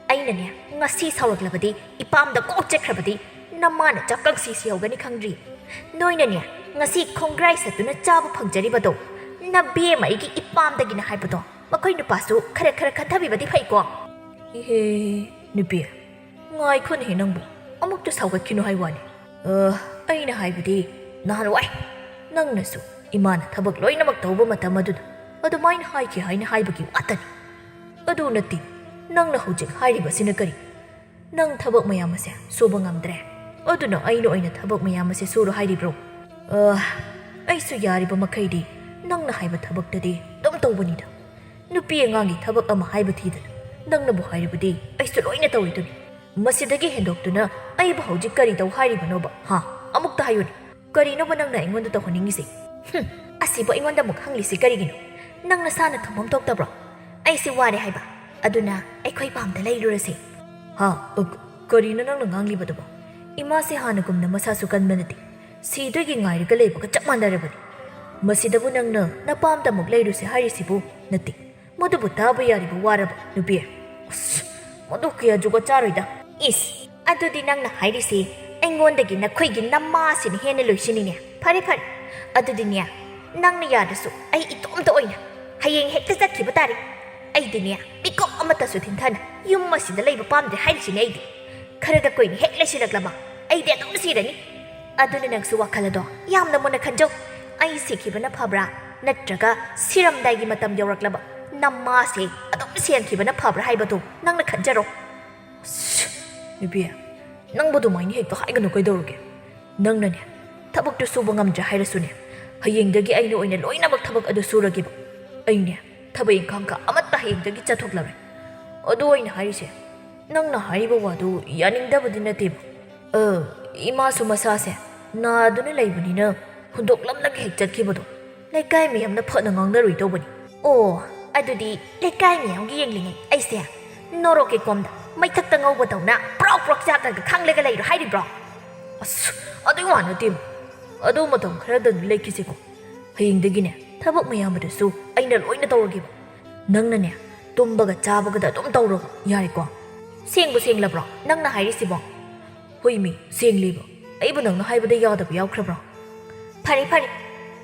ꯑꯩꯅꯅꯦ, ꯉꯁꯤ ꯁꯥꯎꯔꯛꯂꯕꯗꯤ, ꯏꯄꯥꯝꯗ ꯀꯣꯛ ꯆꯠꯈ꯭ꯔꯕꯗꯤ, ꯅꯃꯥꯅ ꯆꯥꯛꯀꯪ ꯁꯤ ꯁꯤꯍꯧꯒꯅꯤ ꯈꯪꯗ꯭ꯔꯤ꯫ ꯅꯣꯏꯅꯅꯦ, ꯉꯁꯤ ꯈꯣꯡꯒ꯭ꯔꯥꯏ ꯁꯠꯇꯨꯅ ꯆꯥꯕ ꯐꯪꯖꯔꯤꯕꯗꯣ, ꯅꯕꯦꯝꯃ ꯑꯩꯒꯤ ꯏꯄꯥꯝꯗꯒꯤꯅ ꯍꯥꯏꯕꯗꯣ, ꯃꯈꯣꯏ ꯅꯨꯄꯥꯁꯨ ꯈꯔ ꯈꯔ ꯈꯟꯊꯕꯤꯕꯗꯤ ꯐꯩꯀꯣ꯫ ꯏꯍꯦ, ꯅꯨꯄꯤ, ꯉꯥꯏꯈꯣꯅꯦꯍꯦ ꯅꯪꯕꯨ꯫ ꯑꯃꯨꯛꯇ ꯁꯥꯎꯒꯠꯈꯤꯅꯨ ꯍꯥꯏ ꯋꯥꯅꯤ꯫ ꯑ, ꯑꯩꯅ ꯍꯥꯏꯕꯗꯤ, ꯅꯍꯥꯟꯋꯥꯏ ꯅꯪꯅꯁꯨ ꯏꯃꯥꯅ ꯊꯕꯛ ꯂꯣꯏꯅꯃꯛ ꯇꯧꯕ ꯃꯇꯝ ꯑꯗꯨꯗ ꯑꯗꯨꯃꯥꯏꯅ ꯍꯥꯏꯈꯤ ꯍꯥꯏꯅ ꯍꯥꯏꯕꯒꯤ ꯋꯥꯇꯅꯤ꯫ ꯑꯗꯨ ꯅꯠꯇꯦ, ꯅꯪꯅ ꯍꯧꯖꯤꯛ ꯍꯥꯏꯔꯤꯕꯁꯤꯅ ꯀꯔꯤ? ꯅꯪ ꯊꯕꯛ ꯃꯌꯥꯝ ꯑꯁꯦ ꯁꯨꯕ ꯉꯝꯗ꯭ꯔꯦ, ꯑꯗꯨꯅ ꯑꯩꯅ ꯑꯣꯏꯅ ꯊꯕꯛ ꯃꯌꯥꯝ ꯑꯁꯦ ꯁꯨꯔꯣ ꯍꯥꯏꯔꯤꯕ꯭ꯔꯣ? ꯑ, ꯑꯩꯁꯨ ꯌꯥꯔꯤꯕ ꯃꯈꯩꯗꯤ ꯅꯪꯅ ꯍꯥꯏꯕ ꯊꯕꯛꯇꯗꯤ ꯑꯗꯨꯝ ꯇꯧꯕꯅꯤꯗ꯫ ꯅꯨꯄꯤ ꯑꯉꯥꯡꯒꯤ ꯊꯕꯛ ꯑꯃ ꯍꯥꯏꯕ ꯊꯤꯗꯅ ꯅꯪꯅꯕꯨ ꯍꯥꯏꯔꯕꯗꯤ ꯑꯩꯁꯨ ꯂꯣꯏꯅ ꯇꯧꯔꯤꯗꯨꯅꯤ꯫ ꯃꯁꯤꯗꯒꯤ ꯍꯦꯟꯗꯣꯛꯇꯨꯅ ꯑꯩꯕꯨ ꯍꯧꯖꯤꯛ ꯀꯔꯤ ꯇꯧ ꯍꯥꯏꯔꯤꯕꯅꯣꯕ? ꯍꯥ? ꯑꯃꯨꯛꯇ ꯍꯥꯏꯌꯨꯅꯦ꯫ ꯀꯔꯤꯅꯣꯕ ꯅꯪꯅ ꯑꯩꯉꯣꯟꯗ ꯇꯧꯍꯟꯅꯤꯡꯉꯤꯁꯦ? ꯍꯨꯝ, ꯑꯁꯤꯕꯨ ꯑꯩꯉꯣꯟꯗ ꯑꯃꯨꯛ ꯍꯪꯂꯤꯁꯤ ꯀꯔꯤꯒꯤꯅꯣ? ꯅꯪ ꯅꯁꯥꯅ ꯊꯝꯐꯝ ꯊꯣꯛꯇꯕ꯭ꯔꯣ? ꯑꯩꯁꯦ ꯋꯥꯔꯦ ꯍꯥꯏꯕ꯫ ꯑꯗꯨꯅ ꯑꯩꯈꯣꯏ ꯐꯥꯝꯗ ꯂꯩꯔꯨꯔꯁꯦ꯫ ꯍꯥ? ꯑ, ꯀ-, ꯀꯔꯤꯅꯣ ꯅꯪꯅ ꯉꯥꯡꯂꯤꯕꯗꯨꯕꯣ? ꯏꯃꯥꯁꯦ ꯍꯥꯟꯅꯒꯨꯝꯅ ꯃꯁꯥꯁꯨ ꯀꯟꯕ ꯅꯠꯇꯦ꯫ ꯁꯤꯗꯣꯏꯒꯤ ꯉꯥꯏꯔꯒ ꯂꯩꯕꯒ ꯆꯞ ꯃꯥꯟꯅꯔꯕꯅꯤ꯫ ꯃꯁꯤꯗꯕꯨ ꯅꯪꯅ ꯅꯄꯥꯝꯗ ꯑꯃꯨꯛ ꯂꯩꯔꯨꯁꯦ ꯍꯥꯏꯔꯤꯁꯤꯕꯨ ꯅꯠꯇꯦ꯫ ꯃꯗꯨꯕꯨ ꯇꯥꯕ ꯌꯥꯔꯤꯕ ꯋꯥꯔꯕ, ꯅꯨꯄꯤ? ꯑꯁ, ꯃꯗꯨ ꯀꯌꯥ ꯖꯨꯒꯣꯠ ꯆꯥꯔꯣꯏꯗ꯫ ꯏꯁ, ꯑꯗꯨꯗꯤ ꯅꯪꯅ ꯍꯥꯏꯔꯤꯁꯤ ꯑꯩꯉꯣꯟꯗꯒꯤ ꯅꯈꯣꯏꯒꯤ ꯅꯃꯥꯁꯤꯅ ꯍꯦꯟꯅ ꯂꯣꯏꯁꯤꯟꯅꯤꯡꯉꯦ꯫ ꯐꯔꯦ, ꯐꯔꯦ꯫ ꯑꯗꯨꯗꯤꯅꯦ, ꯅꯪꯅ ꯌꯥꯗ꯭ꯔꯁꯨ ꯑꯩ ꯏꯇꯣꯝꯇ ꯑꯣꯏꯅ ꯍꯌꯦꯡ ꯍꯦꯛꯇ ꯆꯠꯈꯤꯕ ꯇꯥꯔꯦ꯫ ꯑꯩꯗꯤꯅꯦ, ꯃꯤꯀꯨꯞ ꯑꯃꯠꯇꯁꯨ ꯊꯤꯟꯊꯅ ꯌꯨꯝ ꯑꯁꯤꯗ ꯂꯩꯕ ꯄꯥꯝꯗ꯭ꯔꯦ ꯍꯥꯏꯔꯤꯁꯤꯅꯦ ꯑꯩꯗꯤ꯫ ꯈꯔꯒ ꯀꯨꯏꯅ ꯍꯦꯛ ꯂꯩꯁꯤꯜꯂꯛꯂꯕ ꯑꯩꯗꯤ ꯑꯗꯨꯝ ꯁꯤꯔꯅꯤ꯫ ꯑꯗꯨꯅ ꯅꯪꯁꯨ ꯋꯥꯈꯜ ꯑꯗꯣ ꯌꯥꯝꯅ ꯃꯨꯟꯅ ꯈꯟꯖꯧ꯫ ꯑꯩ ꯁꯤꯈꯤꯕꯅ ꯐꯕ꯭ꯔꯥ, ꯅꯠꯇ꯭ꯔꯒ ꯁꯤꯔꯝꯗꯥꯏꯒꯤ ꯃꯇꯝ ꯌꯧꯔꯛꯂꯕ ꯅꯃꯥꯁꯦ ꯑꯗꯨꯝ ꯁꯦꯟꯈꯤꯕꯅ ꯐꯕ꯭ꯔꯥ ꯍꯥꯏꯕꯗꯨ ꯅꯪꯅ ꯈꯟꯖꯔꯣ꯫ ꯑꯁ, ꯅꯨꯄꯤ, ꯅꯪꯕꯨ ꯑꯗꯨꯃꯥꯏꯅ ꯍꯦꯛꯇ ꯍꯥꯏꯒꯅꯨ ꯀꯩꯗꯧꯔꯒꯦ? ꯅꯪꯅꯅꯦ, ꯊꯕꯛꯇꯨ ꯁꯨꯕ ꯉꯝꯗ꯭ꯔꯦ ꯍꯥꯏꯔꯁꯨꯅꯦ, ꯍꯌꯦꯡꯗꯒꯤ ꯑꯩꯅ ꯑꯣꯏꯅ ꯂꯣꯏꯅꯃꯛ ꯊꯕꯛ ꯑꯗꯨ ꯁꯨꯔꯒꯦꯕ꯫ ꯑꯩꯅꯦ, ꯊꯕꯛ ꯏꯪꯈꯥꯡꯒ ꯑꯃꯠꯇ ꯍꯌꯦꯡꯗꯒꯤ ꯆꯠꯊꯣꯛꯂꯔꯣꯏ꯫ ꯑꯗꯨ ꯑꯩꯅ ꯍꯥꯏꯔꯤꯁꯦ, ꯅꯪꯅ ꯍꯥꯏꯔꯤꯕ ꯋꯥꯗꯨ ꯌꯥꯅꯤꯡꯗꯕꯗꯤ ꯅꯠꯇꯦꯕ꯫ ꯑ, ꯏꯃꯥꯁꯨ ꯃꯁꯥꯁꯦ ꯅꯥꯗꯨꯅ ꯂꯩꯕꯅꯤꯅ ꯍꯨꯟꯗꯣꯛꯂꯝꯂꯒ ꯍꯦꯛ ꯆꯠꯈꯤꯕꯗꯣ ꯂꯩꯀꯥꯏ ꯃꯤꯌꯥꯝꯅ ꯐꯅ ꯉꯥꯡꯅꯔꯣꯏ ꯇꯧꯕꯅꯤ꯫ ꯑꯣ, ꯑꯗꯨꯗꯤ ꯂꯩꯀꯥꯏ ꯃꯤꯌꯥꯝꯒꯤ ꯌꯦꯡꯂꯤꯉꯩ ꯑꯩꯁꯦ ꯅꯣꯔꯣꯛꯀꯤ ꯀꯣꯝꯗ ꯃꯩꯊꯛꯇ ꯉꯧꯕꯗꯧꯅ ꯄ꯭ꯔꯣꯛ ꯄ꯭ꯔꯣꯛ ꯆꯥꯛꯂꯒ ꯈꯥꯡꯂꯒ ꯂꯩꯔꯣ ꯍꯥꯏꯔꯤꯕ꯭ꯔꯣ? ꯑꯁ, ꯑꯗꯨꯒꯤ ꯋꯥ ꯅꯠꯇꯦ꯫ ꯑꯗꯨ ꯃꯇꯝ ꯈꯔꯗꯪ ꯂꯩꯈꯤꯁꯤꯀꯣ꯫ ꯍꯌꯦꯡꯗꯒꯤꯅꯦ, ꯊꯕꯛ ꯃꯌꯥꯝ ꯑꯗꯨꯁꯨ ꯑꯩꯅ ꯂꯣꯏꯅ ꯇꯧꯔꯒꯦꯕ꯫ ꯅꯪꯅꯅꯦ, ꯇꯨꯝꯕꯒ ꯆꯥꯕꯒꯗ ꯑꯗꯨꯝ ꯇꯧꯔꯣ, ꯌꯥꯔꯦꯀꯣ? ꯁꯦꯡꯕꯨ ꯁꯦꯡꯂꯕ꯭ꯔꯣ ꯅꯪꯅ ꯍꯥꯏꯔꯤꯁꯤꯕꯣ? ꯍꯣꯏꯃꯤ, ꯁꯦꯡꯂꯤꯕ꯫ ꯑꯩꯕꯨ ꯅꯪꯅ ꯍꯥꯏꯕꯗ ꯌꯥꯗꯕ ꯌꯥꯎꯈ꯭ꯔꯕ꯭ꯔꯣ? ꯐꯔꯦ, ꯐꯔꯦ꯫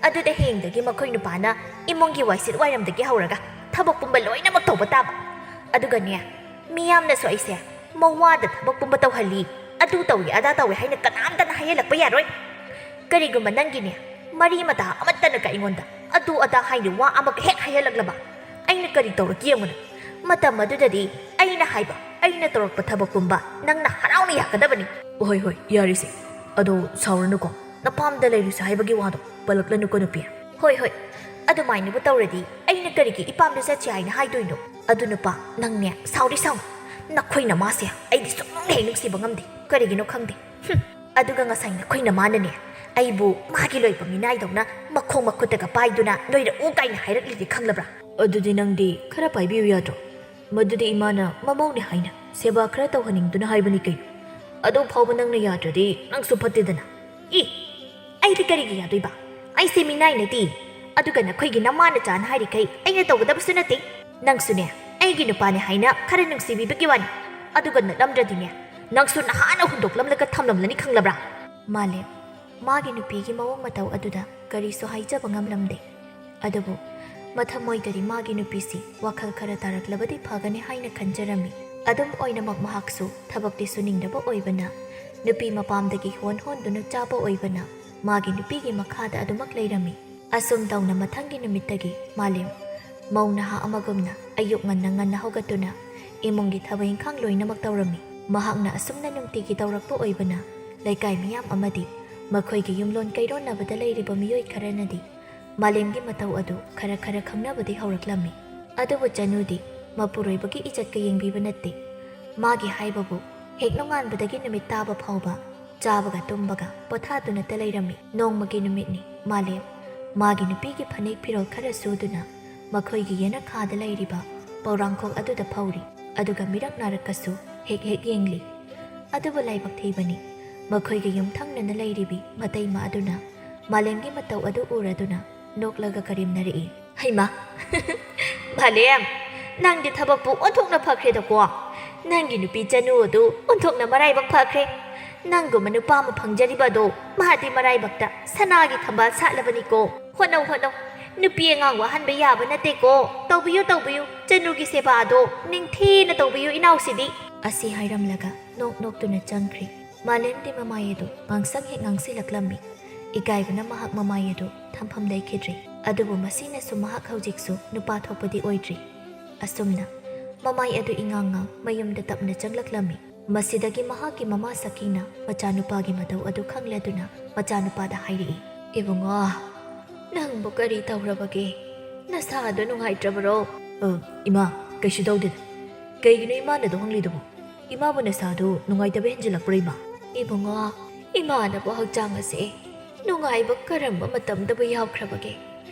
ꯑꯗꯨꯗ ꯍꯌꯦꯡꯗꯒꯤ ꯃꯈꯣꯏ ꯅꯨꯄꯥꯅ ꯏꯃꯨꯡꯒꯤ ꯋꯥꯏꯁꯤꯠ ꯋꯥꯏꯔꯝꯗꯒꯤ ꯍꯧꯔꯒ ꯊꯕꯛ ꯄꯨꯝꯕ ꯂꯣꯏꯅꯃꯛ ꯇꯧꯕ ꯇꯥꯕ꯫ ꯑꯗꯨꯒꯅꯦ, ꯃꯤꯌꯥꯝꯅꯁꯨ ꯑꯩꯁꯦ ꯃꯋꯥꯗ ꯊꯕꯛ ꯄꯨꯝꯕ ꯇꯧꯍꯜꯂꯤ, ꯑꯗꯨ ꯇꯧꯏ, ꯑꯗꯥ ꯇꯧꯏ ꯍꯥꯏꯅ ꯀꯅꯥꯝꯇꯅ ꯍꯥꯏꯍꯜꯂꯛꯄ ꯌꯥꯔꯣꯏ꯫ ꯀꯔꯤꯒꯨꯝꯕ ꯅꯪꯒꯤꯅꯦ, ꯃꯔꯤ ꯃꯇꯥ ꯑꯃꯠꯇꯅꯒ ꯑꯩꯉꯣꯟꯗ ꯑꯗꯨ ꯑꯗꯥ ꯍꯥꯏꯅ ꯋꯥ ꯑꯃꯒ ꯍꯦꯛ ꯍꯥꯏꯍꯜꯂꯛꯂꯕ, ꯑꯩꯅ ꯀꯔꯤ ꯇꯧꯔꯛꯀꯦ ꯌꯦꯡꯉꯨꯅꯦ꯫ ꯃꯇꯝ ꯑꯗꯨꯗꯗꯤ ꯑꯩꯅ ꯍꯥꯏꯕ, ꯑꯩꯅ ꯇꯧꯔꯛꯄ ꯊꯕꯛ ꯄꯨꯝꯕ ꯅꯪꯅ ꯍꯔꯥꯎꯅ ꯌꯥꯒꯗꯕꯅꯤ꯫ ꯍꯣꯏ, ꯍꯣꯏ, ꯌꯥꯔꯤꯁꯦ꯫ ꯑꯗꯣ ꯁꯥꯎꯔꯅꯨꯀꯣ, ꯅꯄꯥꯝꯗ ꯂꯩꯔꯤꯁꯦ ꯍꯥꯏꯕꯒꯤ ꯋꯥꯗꯣ ꯄꯜꯂꯛꯂꯅꯨꯀꯣ, ꯅꯨꯄꯤ꯫ ꯍꯣꯏ, ꯍꯣꯏ, ꯑꯗꯨꯃꯥꯏꯅꯕꯨ ꯇꯧꯔꯗꯤ ꯑꯩꯅ ꯀꯔꯤꯒꯤ ꯏꯄꯥꯝꯗ ꯆꯠꯁꯤ ꯍꯥꯏꯅ ꯍꯥꯏꯗꯣꯏꯅꯣ? ꯑꯗꯨ ꯅꯨꯄꯥ, ꯅꯪꯅꯦ, ꯁꯥꯎꯗꯤ ꯁꯥꯎ, ꯅꯈꯣꯏ ꯅꯃꯥꯁꯦ ꯑꯩꯗꯤ ꯁꯨꯡꯅꯨꯡ ꯍꯦꯛ ꯅꯨꯡꯁꯤꯕ ꯉꯝꯗꯦ, ꯀꯔꯤꯒꯤꯅꯣ ꯈꯪꯗꯦ꯫ ꯍꯨꯝ꯫ ꯑꯗꯨꯒ ꯉꯁꯥꯏ ꯅꯈꯣꯏ ꯅꯃꯥꯅꯅꯦ, ꯑꯩꯕꯨ ꯃꯥꯒꯤ ꯂꯣꯏꯕ ꯃꯤꯅꯥꯏꯗꯧꯅ ꯃꯈꯣꯡ ꯃꯈꯨꯠꯇꯒ ꯄꯥꯏꯗꯨꯅ ꯅꯣꯏꯔꯛꯎ ꯀꯥꯏꯅ ꯍꯥꯏꯔꯛꯂꯤꯗꯤ ꯈꯪꯂꯕ꯭ꯔꯥ? ꯑꯗꯨꯗꯤ ꯅꯪꯗꯤ ꯈꯔ ꯄꯥꯏꯕꯤꯌꯨ ꯌꯥꯗ꯭ꯔꯣ? ꯃꯗꯨꯗꯤ ꯏꯃꯥꯅ ꯃꯃꯧꯅꯦ ꯍꯥꯏꯅ ꯁꯦꯕꯥ ꯈꯔ ꯇꯧꯍꯟꯅꯤꯡꯗꯨꯅ ꯍꯥꯏꯕꯅꯤ ꯀꯩꯅꯣ꯫ ꯑꯗꯨ ꯐꯥꯎꯕ ꯅꯪꯅ ꯌꯥꯗ꯭ꯔꯗꯤ ꯅꯪꯁꯨ ꯐꯠꯇꯦꯗꯅ꯫ ꯏ! ꯑꯩꯗꯤ ꯀꯔꯤꯒꯤ ꯌꯥꯗꯣꯏꯕ? ꯑꯩꯁꯦ ꯃꯤꯅꯥꯏ ꯅꯠꯇꯦ꯫ ꯑꯗꯨꯒ ꯅꯈꯣꯏꯒꯤ ꯅꯃꯥ ꯅꯆꯥꯅ ꯍꯥꯏꯔꯤꯈꯩ ꯑꯩꯅ ꯇꯧꯒꯗꯕꯁꯨ ꯅꯠꯇꯦ꯫ ꯅꯪꯁꯨꯅꯦ, ꯑꯩꯒꯤ ꯅꯨꯄꯥꯅꯦ ꯍꯥꯏꯅ ꯈꯔ ꯅꯨꯡꯁꯤꯕꯤꯕꯒꯤ ꯋꯥꯅꯤ꯫ ꯑꯗꯨꯒ ꯅꯠꯂꯝꯗ꯭ꯔꯗꯤꯅꯦ, ꯅꯪꯁꯨ ꯅꯍꯥꯟꯅ ꯍꯨꯟꯗꯣꯛꯂꯝꯂꯒ ꯊꯝꯂꯝꯂꯅꯤ, ꯈꯪꯂꯕ꯭ꯔꯥ? ꯃꯥꯂꯦꯝ, ꯃꯥꯒꯤ ꯅꯨꯄꯤꯒꯤ ꯃꯑꯣꯡ ꯃꯇꯧ ꯑꯗꯨꯗ ꯀꯔꯤꯁꯨ ꯍꯥꯏꯖꯕ ꯉꯝꯂꯝꯗꯦ꯫ ꯑꯗꯨꯕꯨ ꯃꯊꯃꯣꯏꯗꯗꯤ ꯃꯥꯒꯤ ꯅꯨꯄꯤꯁꯤ ꯋꯥꯈꯜ ꯈꯔ ꯇꯥꯔꯛꯂꯕꯗꯤ ꯐꯒꯅꯤ ꯍꯥꯏꯅ ꯈꯟꯖꯔꯝꯃꯤ꯫ ꯑꯗꯨꯝ ꯑꯣꯏꯅꯃꯛ ꯃꯍꯥꯛꯁꯨ ꯊꯕꯛꯇꯤ ꯁꯨꯅꯤꯡꯗꯕ ꯑꯣꯏꯕꯅ, ꯅꯨꯄꯤ ꯃꯄꯥꯝꯗꯒꯤ ꯍꯣꯟ ꯍꯣꯟꯗꯨꯅ ꯆꯥꯕ ꯑꯣꯏꯕꯅ, ꯃꯥꯒꯤ ꯅꯨꯄꯤꯒꯤ ꯃꯈꯥꯗ ꯑꯗꯨꯃꯛ ꯂꯩꯔꯝꯃꯤ꯫ ꯑꯁꯨꯝ ꯇꯧꯅ ꯃꯊꯪꯒꯤ ꯅꯨꯃꯤꯠꯇꯒꯤ ꯃꯥꯂꯦꯝ, ꯃꯧ ꯅꯍꯥ ꯑꯃꯒꯨꯝꯅ ꯑꯌꯨꯛ ꯉꯟꯅ ꯉꯟꯅ ꯍꯧꯒꯠꯇꯨꯅ ꯏꯃꯨꯡꯒꯤ ꯊꯕꯛ ꯏꯪꯈꯥꯡ ꯂꯣꯏꯅꯃꯛ ꯇꯧꯔꯝꯃꯤ꯫ ꯃꯍꯥꯛꯅ ꯑꯁꯨꯝꯅ ꯅꯨꯡꯇꯤꯒꯤ ꯇꯧꯔꯛꯄ ꯑꯣꯏꯕꯅ, ꯂꯩꯀꯥꯏ ꯃꯤꯌꯥꯝ ꯑꯃꯗꯤ ꯃꯈꯣꯏꯒꯤ ꯌꯨꯝꯂꯣꯟ ꯀꯩꯔꯣꯟꯅꯕꯗ ꯂꯩꯔꯤꯕ ꯃꯤꯑꯣꯏ ꯈꯔꯅꯗꯤ ꯃꯥꯂꯦꯝꯒꯤ ꯃꯇꯧ ꯑꯗꯨ ꯈꯔ ꯈꯔ ꯈꯪꯅꯕꯗꯤ ꯍꯧꯔꯛꯂꯝꯃꯤ꯫ ꯑꯗꯨꯕꯨ ꯆꯅꯨꯗꯤ ꯃꯄꯨꯔꯣꯏꯕꯒꯤ ꯏꯖꯠꯀ ꯌꯦꯡꯕꯤꯕ ꯅꯠꯇꯦ꯫ ꯃꯥꯒꯤ ꯍꯥꯏꯕꯕꯨ ꯍꯦꯛ ꯅꯣꯡꯉꯥꯟꯕꯗꯒꯤ ꯅꯨꯃꯤꯠ ꯇꯥꯕ ꯐꯥꯎꯕ ꯆꯥꯕꯒ ꯇꯨꯝꯕꯒ ꯄꯣꯊꯥꯗꯨꯅꯇ ꯂꯩꯔꯝꯃꯤ꯫ ꯅꯣꯡꯃꯒꯤ ꯅꯨꯃꯤꯠꯅꯤ꯫ ꯃꯥꯂꯦꯝ ꯃꯥꯒꯤ ꯅꯨꯄꯤꯒꯤ ꯐꯅꯦꯛ ꯐꯤꯔꯣꯜ ꯈꯔ ꯁꯨꯗꯨꯅ ꯃꯈꯣꯏꯒꯤ ꯌꯦꯅꯈꯥꯗ ꯂꯩꯔꯤꯕ ꯄꯧꯔꯥꯡꯈꯣꯛ ꯑꯗꯨꯗ ꯐꯧꯔꯤ꯫ ꯑꯗꯨꯒ ꯃꯤꯔꯛ ꯅꯥꯔꯛꯀꯁꯨ ꯍꯦꯛ ꯍꯦꯛ ꯌꯦꯡꯂꯤ꯫ ꯑꯗꯨꯕꯨ ꯂꯥꯏꯕꯛ ꯊꯤꯕꯅꯤ, ꯃꯈꯣꯏꯒꯤ ꯌꯨꯝꯊꯪꯅꯅ ꯂꯩꯔꯤꯕꯤ ꯃꯇꯩꯃ ꯑꯗꯨꯅ ꯃꯥꯂꯦꯝꯒꯤ ꯃꯇꯧ ꯑꯗꯨ ꯎꯔꯗꯨꯅ ꯅꯣꯛꯂꯒ ꯀꯔꯦꯝꯅꯔꯛꯏ꯫ "ꯍꯩꯃꯥ, ꯃꯥꯂꯦꯝ, ꯅꯪꯗꯤ ꯊꯕꯛꯄꯨ ꯑꯣꯟꯊꯣꯛꯅ ꯐꯈ꯭ꯔꯦꯗꯀꯣ꯫ ꯅꯪꯒꯤ ꯅꯨꯄꯤ ꯆꯅꯨ ꯑꯗꯨ ꯑꯣꯟꯊꯣꯛꯅ ꯃꯔꯥꯏꯕꯛ ꯐꯈ꯭ꯔꯦ꯫ ꯅꯪꯒꯨꯝꯕ ꯅꯨꯄꯥ ꯑꯃ ꯐꯪꯖꯔꯤꯕ ꯑꯗꯣ ꯃꯥꯗꯤ ꯃꯔꯥꯏꯕꯛꯇ ꯁꯅꯥꯒꯤ ꯊꯝꯕꯥꯜ ꯁꯥꯠꯂꯕꯅꯤꯀꯣ꯫ ꯍꯣꯠꯅꯧ, ꯍꯣꯠꯅꯧ, ꯅꯨꯄꯤ ꯑꯉꯥꯡ ꯋꯥꯍꯟꯕ ꯌꯥꯕ ꯅꯠꯇꯦꯀꯣ꯫ ꯇꯧꯕꯤꯌꯨ, ꯇꯧꯕꯤꯌꯨ, ꯆꯅꯨꯒꯤ ꯁꯦꯕꯥ ꯑꯗꯣ ꯅꯤꯡꯊꯤꯅ ꯇꯧꯕꯤꯌꯨ ꯏꯅꯥꯎꯁꯤꯗꯤ꯫" ꯑꯁꯤ ꯍꯥꯏꯔꯝꯂꯒ ꯅꯣꯛ ꯅꯣꯛꯇꯨꯅ ꯆꯪꯈ꯭ꯔꯤ꯫ ꯃꯥꯂꯦꯝꯗꯤ ꯃꯃꯥꯏ ꯑꯗꯨ ꯉꯥꯡꯁꯪ ꯍꯦꯛ ꯉꯥꯡꯁꯤꯜꯂꯛꯂꯝꯃꯤ꯫ ꯏꯀꯥꯏꯕꯅ ꯃꯍꯥꯛ ꯃꯃꯥꯏ ꯑꯗꯨ ꯊꯝꯐꯝ ꯂꯩꯈꯤꯗ꯭ꯔꯤ꯫ ꯑꯗꯨꯕꯨ ꯃꯁꯤꯅꯁꯨ ꯃꯍꯥꯛ ꯍꯧꯖꯤꯛꯁꯨ ꯅꯨꯄꯥ ꯊꯣꯛꯄꯗꯤ ꯑꯣꯏꯗ꯭ꯔꯤ꯫ ꯑꯁꯨꯝꯅ ꯃꯃꯥꯏ ꯑꯗꯨ ꯏꯉꯥꯡ ꯉꯥꯡ ꯃꯌꯨꯝꯗ ꯇꯞꯅ ꯆꯪꯂꯛꯂꯝꯃꯤ꯫ ꯃꯁꯤꯗꯒꯤ ꯃꯍꯥꯛꯀꯤ ꯃꯃꯥ ꯁꯈꯤꯅ ꯃꯆꯥꯅꯨꯄꯥꯒꯤ ꯃꯇꯧ ꯑꯗꯨ ꯈꯪꯂꯗꯨꯅ ꯃꯆꯥꯅꯨꯄꯥꯗ ꯍꯥꯏꯔꯛꯏ, "ꯏꯕꯨꯡꯉꯣ, ꯅꯪꯕꯨ ꯀꯔꯤ ꯇꯧꯔꯕꯒꯦ? ꯅꯁꯥꯗꯣ ꯅꯨꯡꯉꯥꯏꯇ꯭ꯔꯕꯔꯣ?" "ꯑ, ꯏꯃꯥ, ꯀꯩꯁꯨ ꯇꯧꯗꯦꯗ꯫ ꯀꯩꯒꯤꯅꯣ ꯏꯃꯥꯅ ꯑꯗꯨ ꯍꯪꯂꯤꯗꯨꯕꯨ? ꯏꯃꯥꯕꯨ ꯅꯁꯥꯗꯨ ꯅꯨꯡꯉꯥꯏꯇꯕ ꯍꯦꯟꯖꯤꯜꯂꯛꯄ꯭ꯔꯣ, ꯏꯃꯥ?" "ꯏꯕꯨꯡꯉꯣ, ꯏꯃꯥꯅꯕꯨ ꯍꯛꯆꯥꯡ ꯑꯁꯦ ꯅꯨꯡꯉꯥꯏꯕ ꯀꯔꯝꯕ ꯃꯇꯝꯗꯕꯨ ꯌꯥꯎꯈ꯭ꯔꯕꯒꯦ?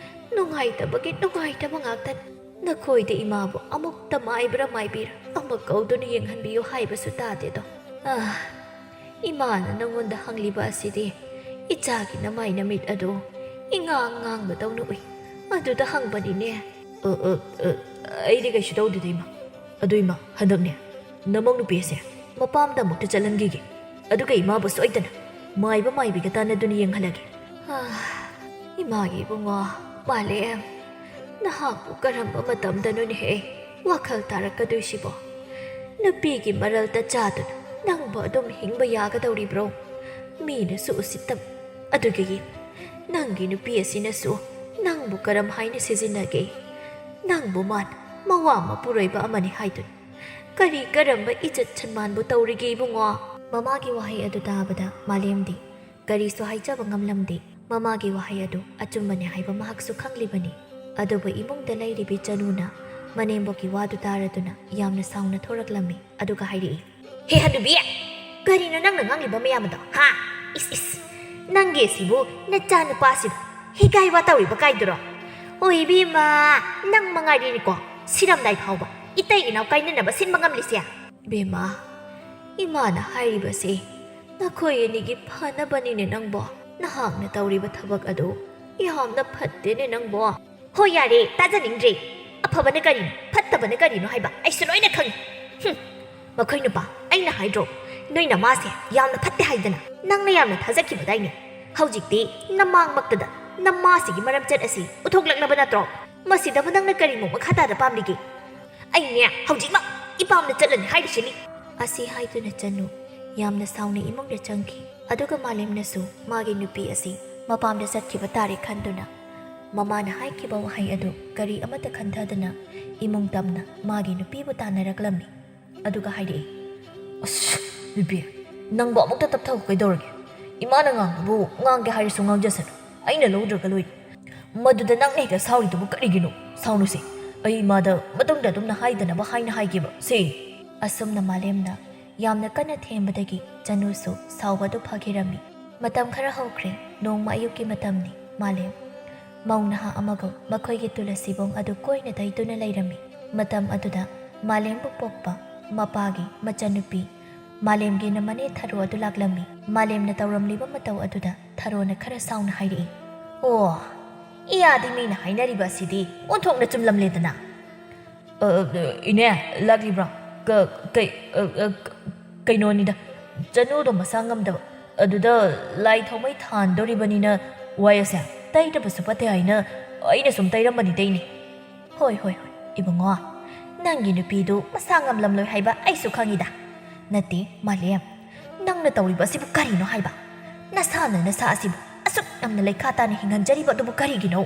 ꯅꯨꯡꯉꯥꯏꯇꯕꯒꯤ ꯅꯨꯡꯉꯥꯏꯇꯕ ꯉꯥꯛꯇꯅꯤ꯫ ꯅꯈꯣꯏꯗ ꯏꯃꯥꯕꯨ ꯑꯃꯨꯛꯇ ꯃꯥꯏꯕ꯭ꯔꯥ ꯃꯥꯏꯕꯤꯔꯥ ꯑꯃ ꯀꯧꯗꯨꯅ ꯌꯦꯡꯍꯟꯕꯤꯌꯨ ꯍꯥꯏꯕꯁꯨ ꯇꯥꯗꯦꯗꯣ꯫ ꯑꯥ, ꯏꯃꯥꯅ ꯅꯪꯉꯣꯟꯗ ꯍꯪꯂꯤꯕ ꯑꯁꯤꯗꯤ ꯏꯆꯥꯒꯤ ꯅꯃꯥꯏ ꯅꯃꯤꯠ ꯑꯗꯨ ꯏꯉꯥꯡ ꯉꯥꯡꯕꯗꯧꯅ ꯎꯏ꯫ ꯑꯗꯨꯗ ꯍꯪꯕꯅꯤꯅꯦ꯫" "ꯑ, ꯑ, ꯑ, ꯑꯩꯗꯤ ꯀꯩꯁꯨ ꯇꯧꯗꯦꯗ, ꯏꯃꯥ꯫ ꯑꯗꯨ ꯏꯃꯥ, ꯍꯟꯗꯛꯅꯦ ꯅꯃꯧ ꯅꯨꯄꯤ ꯑꯁꯦ ꯃꯄꯥꯝꯗ ꯑꯃꯨꯛꯇ ꯆꯠꯍꯟꯈꯤꯒꯦ꯫ ꯑꯗꯨꯒ ꯏꯃꯥꯕꯨ ꯁꯣꯏꯗꯅ ꯃꯥꯏꯕ ꯃꯥꯏꯕꯤꯒ ꯇꯥꯟꯅꯗꯨꯅ ꯌꯦꯡꯍꯜꯂꯒꯦ꯫" ꯑꯥ, ꯏꯃꯥꯒꯤ ꯏꯕꯨꯡꯉꯣ, ꯃꯥꯂꯦꯝ, ꯅꯍꯥꯛꯄꯨ ꯀꯔꯝꯕ ꯃꯇꯝꯗꯅꯣꯅꯦꯍꯦ ꯋꯥꯈꯜ ꯇꯥꯔꯛꯀꯗꯣꯏꯁꯤꯕꯣ? ꯅꯨꯄꯤꯒꯤ ꯃꯔꯜꯗ ꯆꯥꯗꯨꯅ ꯅꯪꯕꯨ ꯑꯗꯨꯝ ꯍꯤꯡꯕ ꯌꯥꯒꯗꯧꯔꯤꯕ꯭ꯔꯣ? ꯃꯤꯅꯁꯨ ꯎꯁꯤꯠꯇꯕ꯫ ꯑꯗꯨꯒ ꯌꯦꯡ, ꯅꯪꯒꯤ ꯅꯨꯄꯤ ꯑꯁꯤꯅꯁꯨ ꯅꯪꯕꯨ ꯀꯔꯝ ꯍꯥꯏꯅ ꯁꯤꯖꯤꯟꯅꯒꯦ? ꯅꯪꯕꯨ ꯃꯥꯅ ꯃꯋꯥ ꯃꯄꯨꯔꯣꯏꯕ ꯑꯃꯅꯤ ꯍꯥꯏꯗꯨꯅ ꯀꯔꯤ ꯀꯔꯝꯕ ꯏꯖꯠ ꯁꯟꯃꯥꯟꯕꯨ ꯇꯧꯔꯤꯒꯦ, ꯏꯕꯨꯡꯉꯣ? ꯃꯃꯥꯒꯤ ꯋꯥꯍꯩ ꯑꯗꯨ ꯇꯥꯕꯗ ꯃꯥꯂꯦꯝꯗꯤ ꯀꯔꯤꯁꯨ ꯍꯥꯏꯖꯕ ꯉꯝꯂꯝꯗꯦ꯫ ꯃꯃꯥꯒꯤ ꯋꯥꯍꯩ ꯑꯗꯨ ꯑꯆꯨꯝꯕꯅꯤ ꯍꯥꯏꯕ ꯃꯍꯥꯛꯁꯨ ꯈꯪꯂꯤꯕꯅꯤ꯫ ꯑꯗꯨꯕꯨ ꯏꯃꯨꯡꯗ ꯂꯩꯔꯤꯕꯤ ꯆꯅꯨꯅ ꯃꯅꯦꯝꯕꯣꯛꯀꯤ ꯋꯥꯗꯨ ꯇꯥꯔꯗꯨꯅ ꯌꯥꯝꯅ ꯁꯥꯎꯅ ꯊꯣꯔꯛꯂꯝꯃꯤ꯫ ꯑꯗꯨꯒ ꯍꯥꯏꯔꯛꯏ, "ꯍꯦ ꯍꯅꯨꯕꯤ, ꯀꯔꯤꯅꯣ ꯅꯪꯅ ꯉꯥꯡꯂꯤꯕ ꯃꯌꯥꯝ ꯑꯗꯣ, ꯍꯥ? ꯏꯁ, ꯏꯁ, ꯅꯪꯒꯤ ꯑꯁꯤꯕꯨ ꯅꯆꯥꯅꯨꯄꯥꯁꯤꯕꯨ ꯍꯤꯒꯥꯏ ꯋꯥ ꯇꯧꯔꯤꯕ ꯀꯥꯏꯗꯨꯔꯣ? ꯑꯣ ꯏꯕꯦꯝꯃ, ꯅꯪ ꯃꯉꯥꯏꯔꯦꯅꯦꯀꯣ, ꯁꯤꯔꯝꯗꯥꯏ ꯐꯥꯎꯕ ꯏꯇꯩ ꯏꯅꯥꯎ ꯀꯥꯏꯅꯅꯕ ꯁꯤꯟꯕ ꯉꯝꯂꯤꯁꯦ꯫ ꯏꯕꯦꯝꯃ, ꯏꯃꯥꯅ ꯍꯥꯏꯔꯤꯕꯁꯦ ꯅꯈꯣꯏ ꯑꯅꯤꯒꯤ ꯐꯅꯕꯅꯤꯅꯦ ꯅꯪꯕꯣ꯫ ꯅꯍꯥꯛꯅ ꯇꯧꯔꯤꯕ ꯊꯕꯛ ꯑꯗꯨ ꯌꯥꯝꯅ ꯐꯠꯇꯦꯅꯦ ꯅꯪꯕꯣ꯫" "ꯍꯣꯏ, ꯌꯥꯔꯦ, ꯇꯥꯖꯅꯤꯡꯗ꯭ꯔꯦ꯫ ꯑꯐꯕꯅ ꯀꯔꯤꯅꯣ, ꯐꯠꯇꯕꯅ ꯀꯔꯤꯅꯣ ꯍꯥꯏꯕ ꯑꯩꯁꯨ ꯂꯣꯏꯅ ꯈꯪꯉꯤ꯫ ꯍꯨꯝ, ꯃꯈꯣꯏ ꯅꯨꯄꯥ, ꯑꯩꯅ ꯍꯥꯏꯗ꯭ꯔꯣ, ꯅꯣꯏ ꯅꯃꯥꯁꯦ ꯌꯥꯝꯅ ꯐꯠꯇꯦ ꯍꯥꯏꯗꯅ? ꯅꯪꯅ ꯌꯥꯝꯅ ꯊꯥꯖꯈꯤꯕꯗꯥꯏꯅꯦ? ꯍꯧꯖꯤꯛꯇꯤ ꯅꯃꯥꯡꯃꯛꯇꯗ ꯅꯃꯥꯁꯤꯒꯤ ꯃꯔꯝꯆꯠ ꯑꯁꯤ ꯎꯠꯊꯣꯛꯂꯛꯂꯕ ꯅꯠꯇ꯭ꯔꯣ? ꯃꯁꯤꯗꯕꯨ ꯅꯪꯅ ꯀꯔꯤꯃꯨꯛ ꯃꯈꯥ ꯇꯥꯅ ꯄꯥꯝꯂꯤꯒꯦ? ꯑꯩꯅꯦ, ꯍꯧꯖꯤꯛꯃꯛ ꯏꯄꯥꯝꯗ ꯆꯠꯂꯅꯤ ꯍꯥꯏꯔꯤꯁꯤꯅꯤ꯫ ꯑꯁꯤ ꯍꯥꯏꯗꯨꯅ ꯆꯅꯨ ꯌꯥꯝꯅ ꯁꯥꯎꯅ ꯏꯃꯨꯡꯗ ꯆꯪꯈꯤ꯫ ꯑꯗꯨꯒ ꯃꯥꯂꯦꯝꯅꯁꯨ ꯃꯥꯒꯤ ꯅꯨꯄꯤ ꯑꯁꯤ ꯃꯄꯥꯝꯗ ꯆꯠꯈꯤꯕ ꯇꯥꯔꯦ ꯈꯟꯗꯨꯅ, ꯃꯃꯥꯅ ꯍꯥꯏꯈꯤꯕ ꯋꯥꯍꯩ ꯑꯗꯨ ꯀꯔꯤ ꯑꯃꯠꯇ ꯈꯟꯊꯗꯅ ꯏꯃꯨꯡ ꯇꯝꯅ ꯃꯥꯒꯤ ꯅꯨꯄꯤꯕꯨ ꯇꯥꯟꯅꯔꯛꯂꯝꯃꯤ꯫ ꯑꯗꯨꯒ ꯍꯥꯏꯔꯛꯏ, "ꯑꯁ, ꯕꯦꯕꯤ, ꯅꯪꯕꯨ ꯑꯃꯨꯛꯇ ꯇꯞꯊꯧ ꯀꯩꯗꯧꯔꯒꯦ? ꯏꯃꯥꯅ ꯉꯥꯡꯕꯕꯨ ꯉꯥꯡꯒꯦ ꯍꯥꯏꯔꯁꯨ ꯉꯥꯡꯖꯁꯅꯨ, ꯑꯩꯅ ꯂꯧꯗ꯭ꯔꯒ ꯂꯣꯏꯔꯦ꯫ ꯃꯗꯨꯗ ꯅꯪꯅ ꯍꯦꯛꯇ ꯁꯥꯎꯔꯤꯗꯨꯕꯨ ꯀꯔꯤꯒꯤꯅꯣ? ꯁꯥꯎꯅꯨꯁꯦ, ꯑꯩ ꯏꯃꯥꯗ ꯃꯇꯨꯡꯗ ꯑꯗꯨꯝꯅ ꯍꯥꯏꯗꯅꯕ ꯍꯥꯏꯅ ꯍꯥꯏꯒꯦꯕ ꯁꯦ꯫" ꯑꯁꯨꯝꯅ ꯃꯥꯂꯦꯝꯅ ꯌꯥꯝꯅ ꯀꯟꯅ ꯊꯦꯝꯕꯗꯒꯤ ꯆꯅꯨꯁꯨ ꯁꯥꯎꯕ ꯑꯗꯨ ꯐꯈꯤꯔꯝꯃꯤ꯫ ꯃꯇꯝ ꯈꯔ ꯍꯧꯈ꯭ꯔꯦ꯫ ꯅꯣꯡꯃ ꯑꯌꯨꯛꯀꯤ ꯃꯇꯝꯅꯤ꯫ ꯃꯥꯂꯦꯝ ꯃꯧ ꯅꯍꯥ ꯑꯃꯒ ꯃꯈꯣꯏꯒꯤ ꯇꯨꯂꯁꯤꯕꯣꯡ ꯑꯗꯨ ꯀꯣꯏꯅ ꯇꯩꯗꯨꯅ ꯂꯩꯔꯝꯃꯤ꯫ ꯃꯇꯝ ꯑꯗꯨꯗ ꯃꯥꯂꯦꯝꯕꯨ ꯄꯣꯛꯄ ꯃꯄꯥꯒꯤ ꯃꯆꯟꯅꯨꯄꯤ ꯃꯥꯂꯦꯝꯒꯤꯅ ꯃꯅꯦ ꯊꯔꯣ ꯑꯗꯨ ꯂꯥꯛꯂꯝꯃꯤ꯫ ꯃꯥꯂꯦꯝꯅ ꯇꯧꯔꯝꯂꯤꯕ ꯃꯇꯧ ꯑꯗꯨꯗ ꯊꯔꯣꯅ ꯈꯔ ꯁꯥꯎꯅ ꯍꯥꯏꯔꯛꯏ, "ꯑꯣ, ꯏꯌꯥꯗꯤ ꯃꯤꯅ ꯍꯥꯏꯅꯔꯤꯕ ꯑꯁꯤꯗꯤ ꯑꯣꯟꯊꯣꯛꯅ ꯆꯨꯝꯂꯝꯂꯦꯗꯅ꯫" "ꯑ, ꯑ, ꯏꯅꯦ, ꯂꯥꯛꯂꯤꯕ꯭ꯔꯥ? ꯀ-, ꯀꯩ-, ꯑ, ꯑ, ꯀ-, ꯀꯩꯅꯣꯅꯤꯗ, ꯆꯅꯨꯗꯣ ꯃꯁꯥ ꯉꯝꯗꯕ, ꯑꯗꯨꯗ ꯂꯥꯏ ꯊꯥꯎꯃꯩ ꯊꯥꯟꯗꯣꯔꯤꯕꯅꯤꯅ ꯋꯥꯏ ꯑꯁꯦ ꯇꯩꯗꯕꯁꯨ ꯐꯠꯇꯦ ꯍꯥꯏꯅ ꯑꯩꯅ ꯁꯨꯝ ꯇꯩꯔꯝꯕꯅꯤꯗ ꯏꯅꯦ꯫" "ꯍꯣꯏ, ꯍꯣꯏ, ꯍꯣꯏ, ꯏꯕꯨꯡꯉꯣ, ꯅꯪꯒꯤ ꯅꯨꯄꯤꯗꯨ ꯃꯁꯥ ꯉꯝꯂꯝꯂꯣꯏ ꯍꯥꯏꯕ ꯑꯩꯁꯨ ꯈꯪꯉꯤꯗ꯫ ꯅꯠꯇꯦ, ꯃꯥꯂꯦꯝ, ꯅꯪꯅ ꯇꯧꯔꯤꯕ ꯑꯁꯤꯕꯨ ꯀꯔꯤꯅꯣ ꯍꯥꯏꯕ? ꯅꯁꯥꯅ ꯅꯁꯥ ꯑꯁꯤꯕꯨ ꯑꯁꯨꯛ ꯌꯥꯝꯅ ꯂꯩꯈꯥ ꯇꯥꯅ ꯍꯤꯡꯍꯟꯖꯔꯤꯕ ꯑꯗꯨꯕꯨ ꯀꯔꯤꯒꯤꯅꯣ?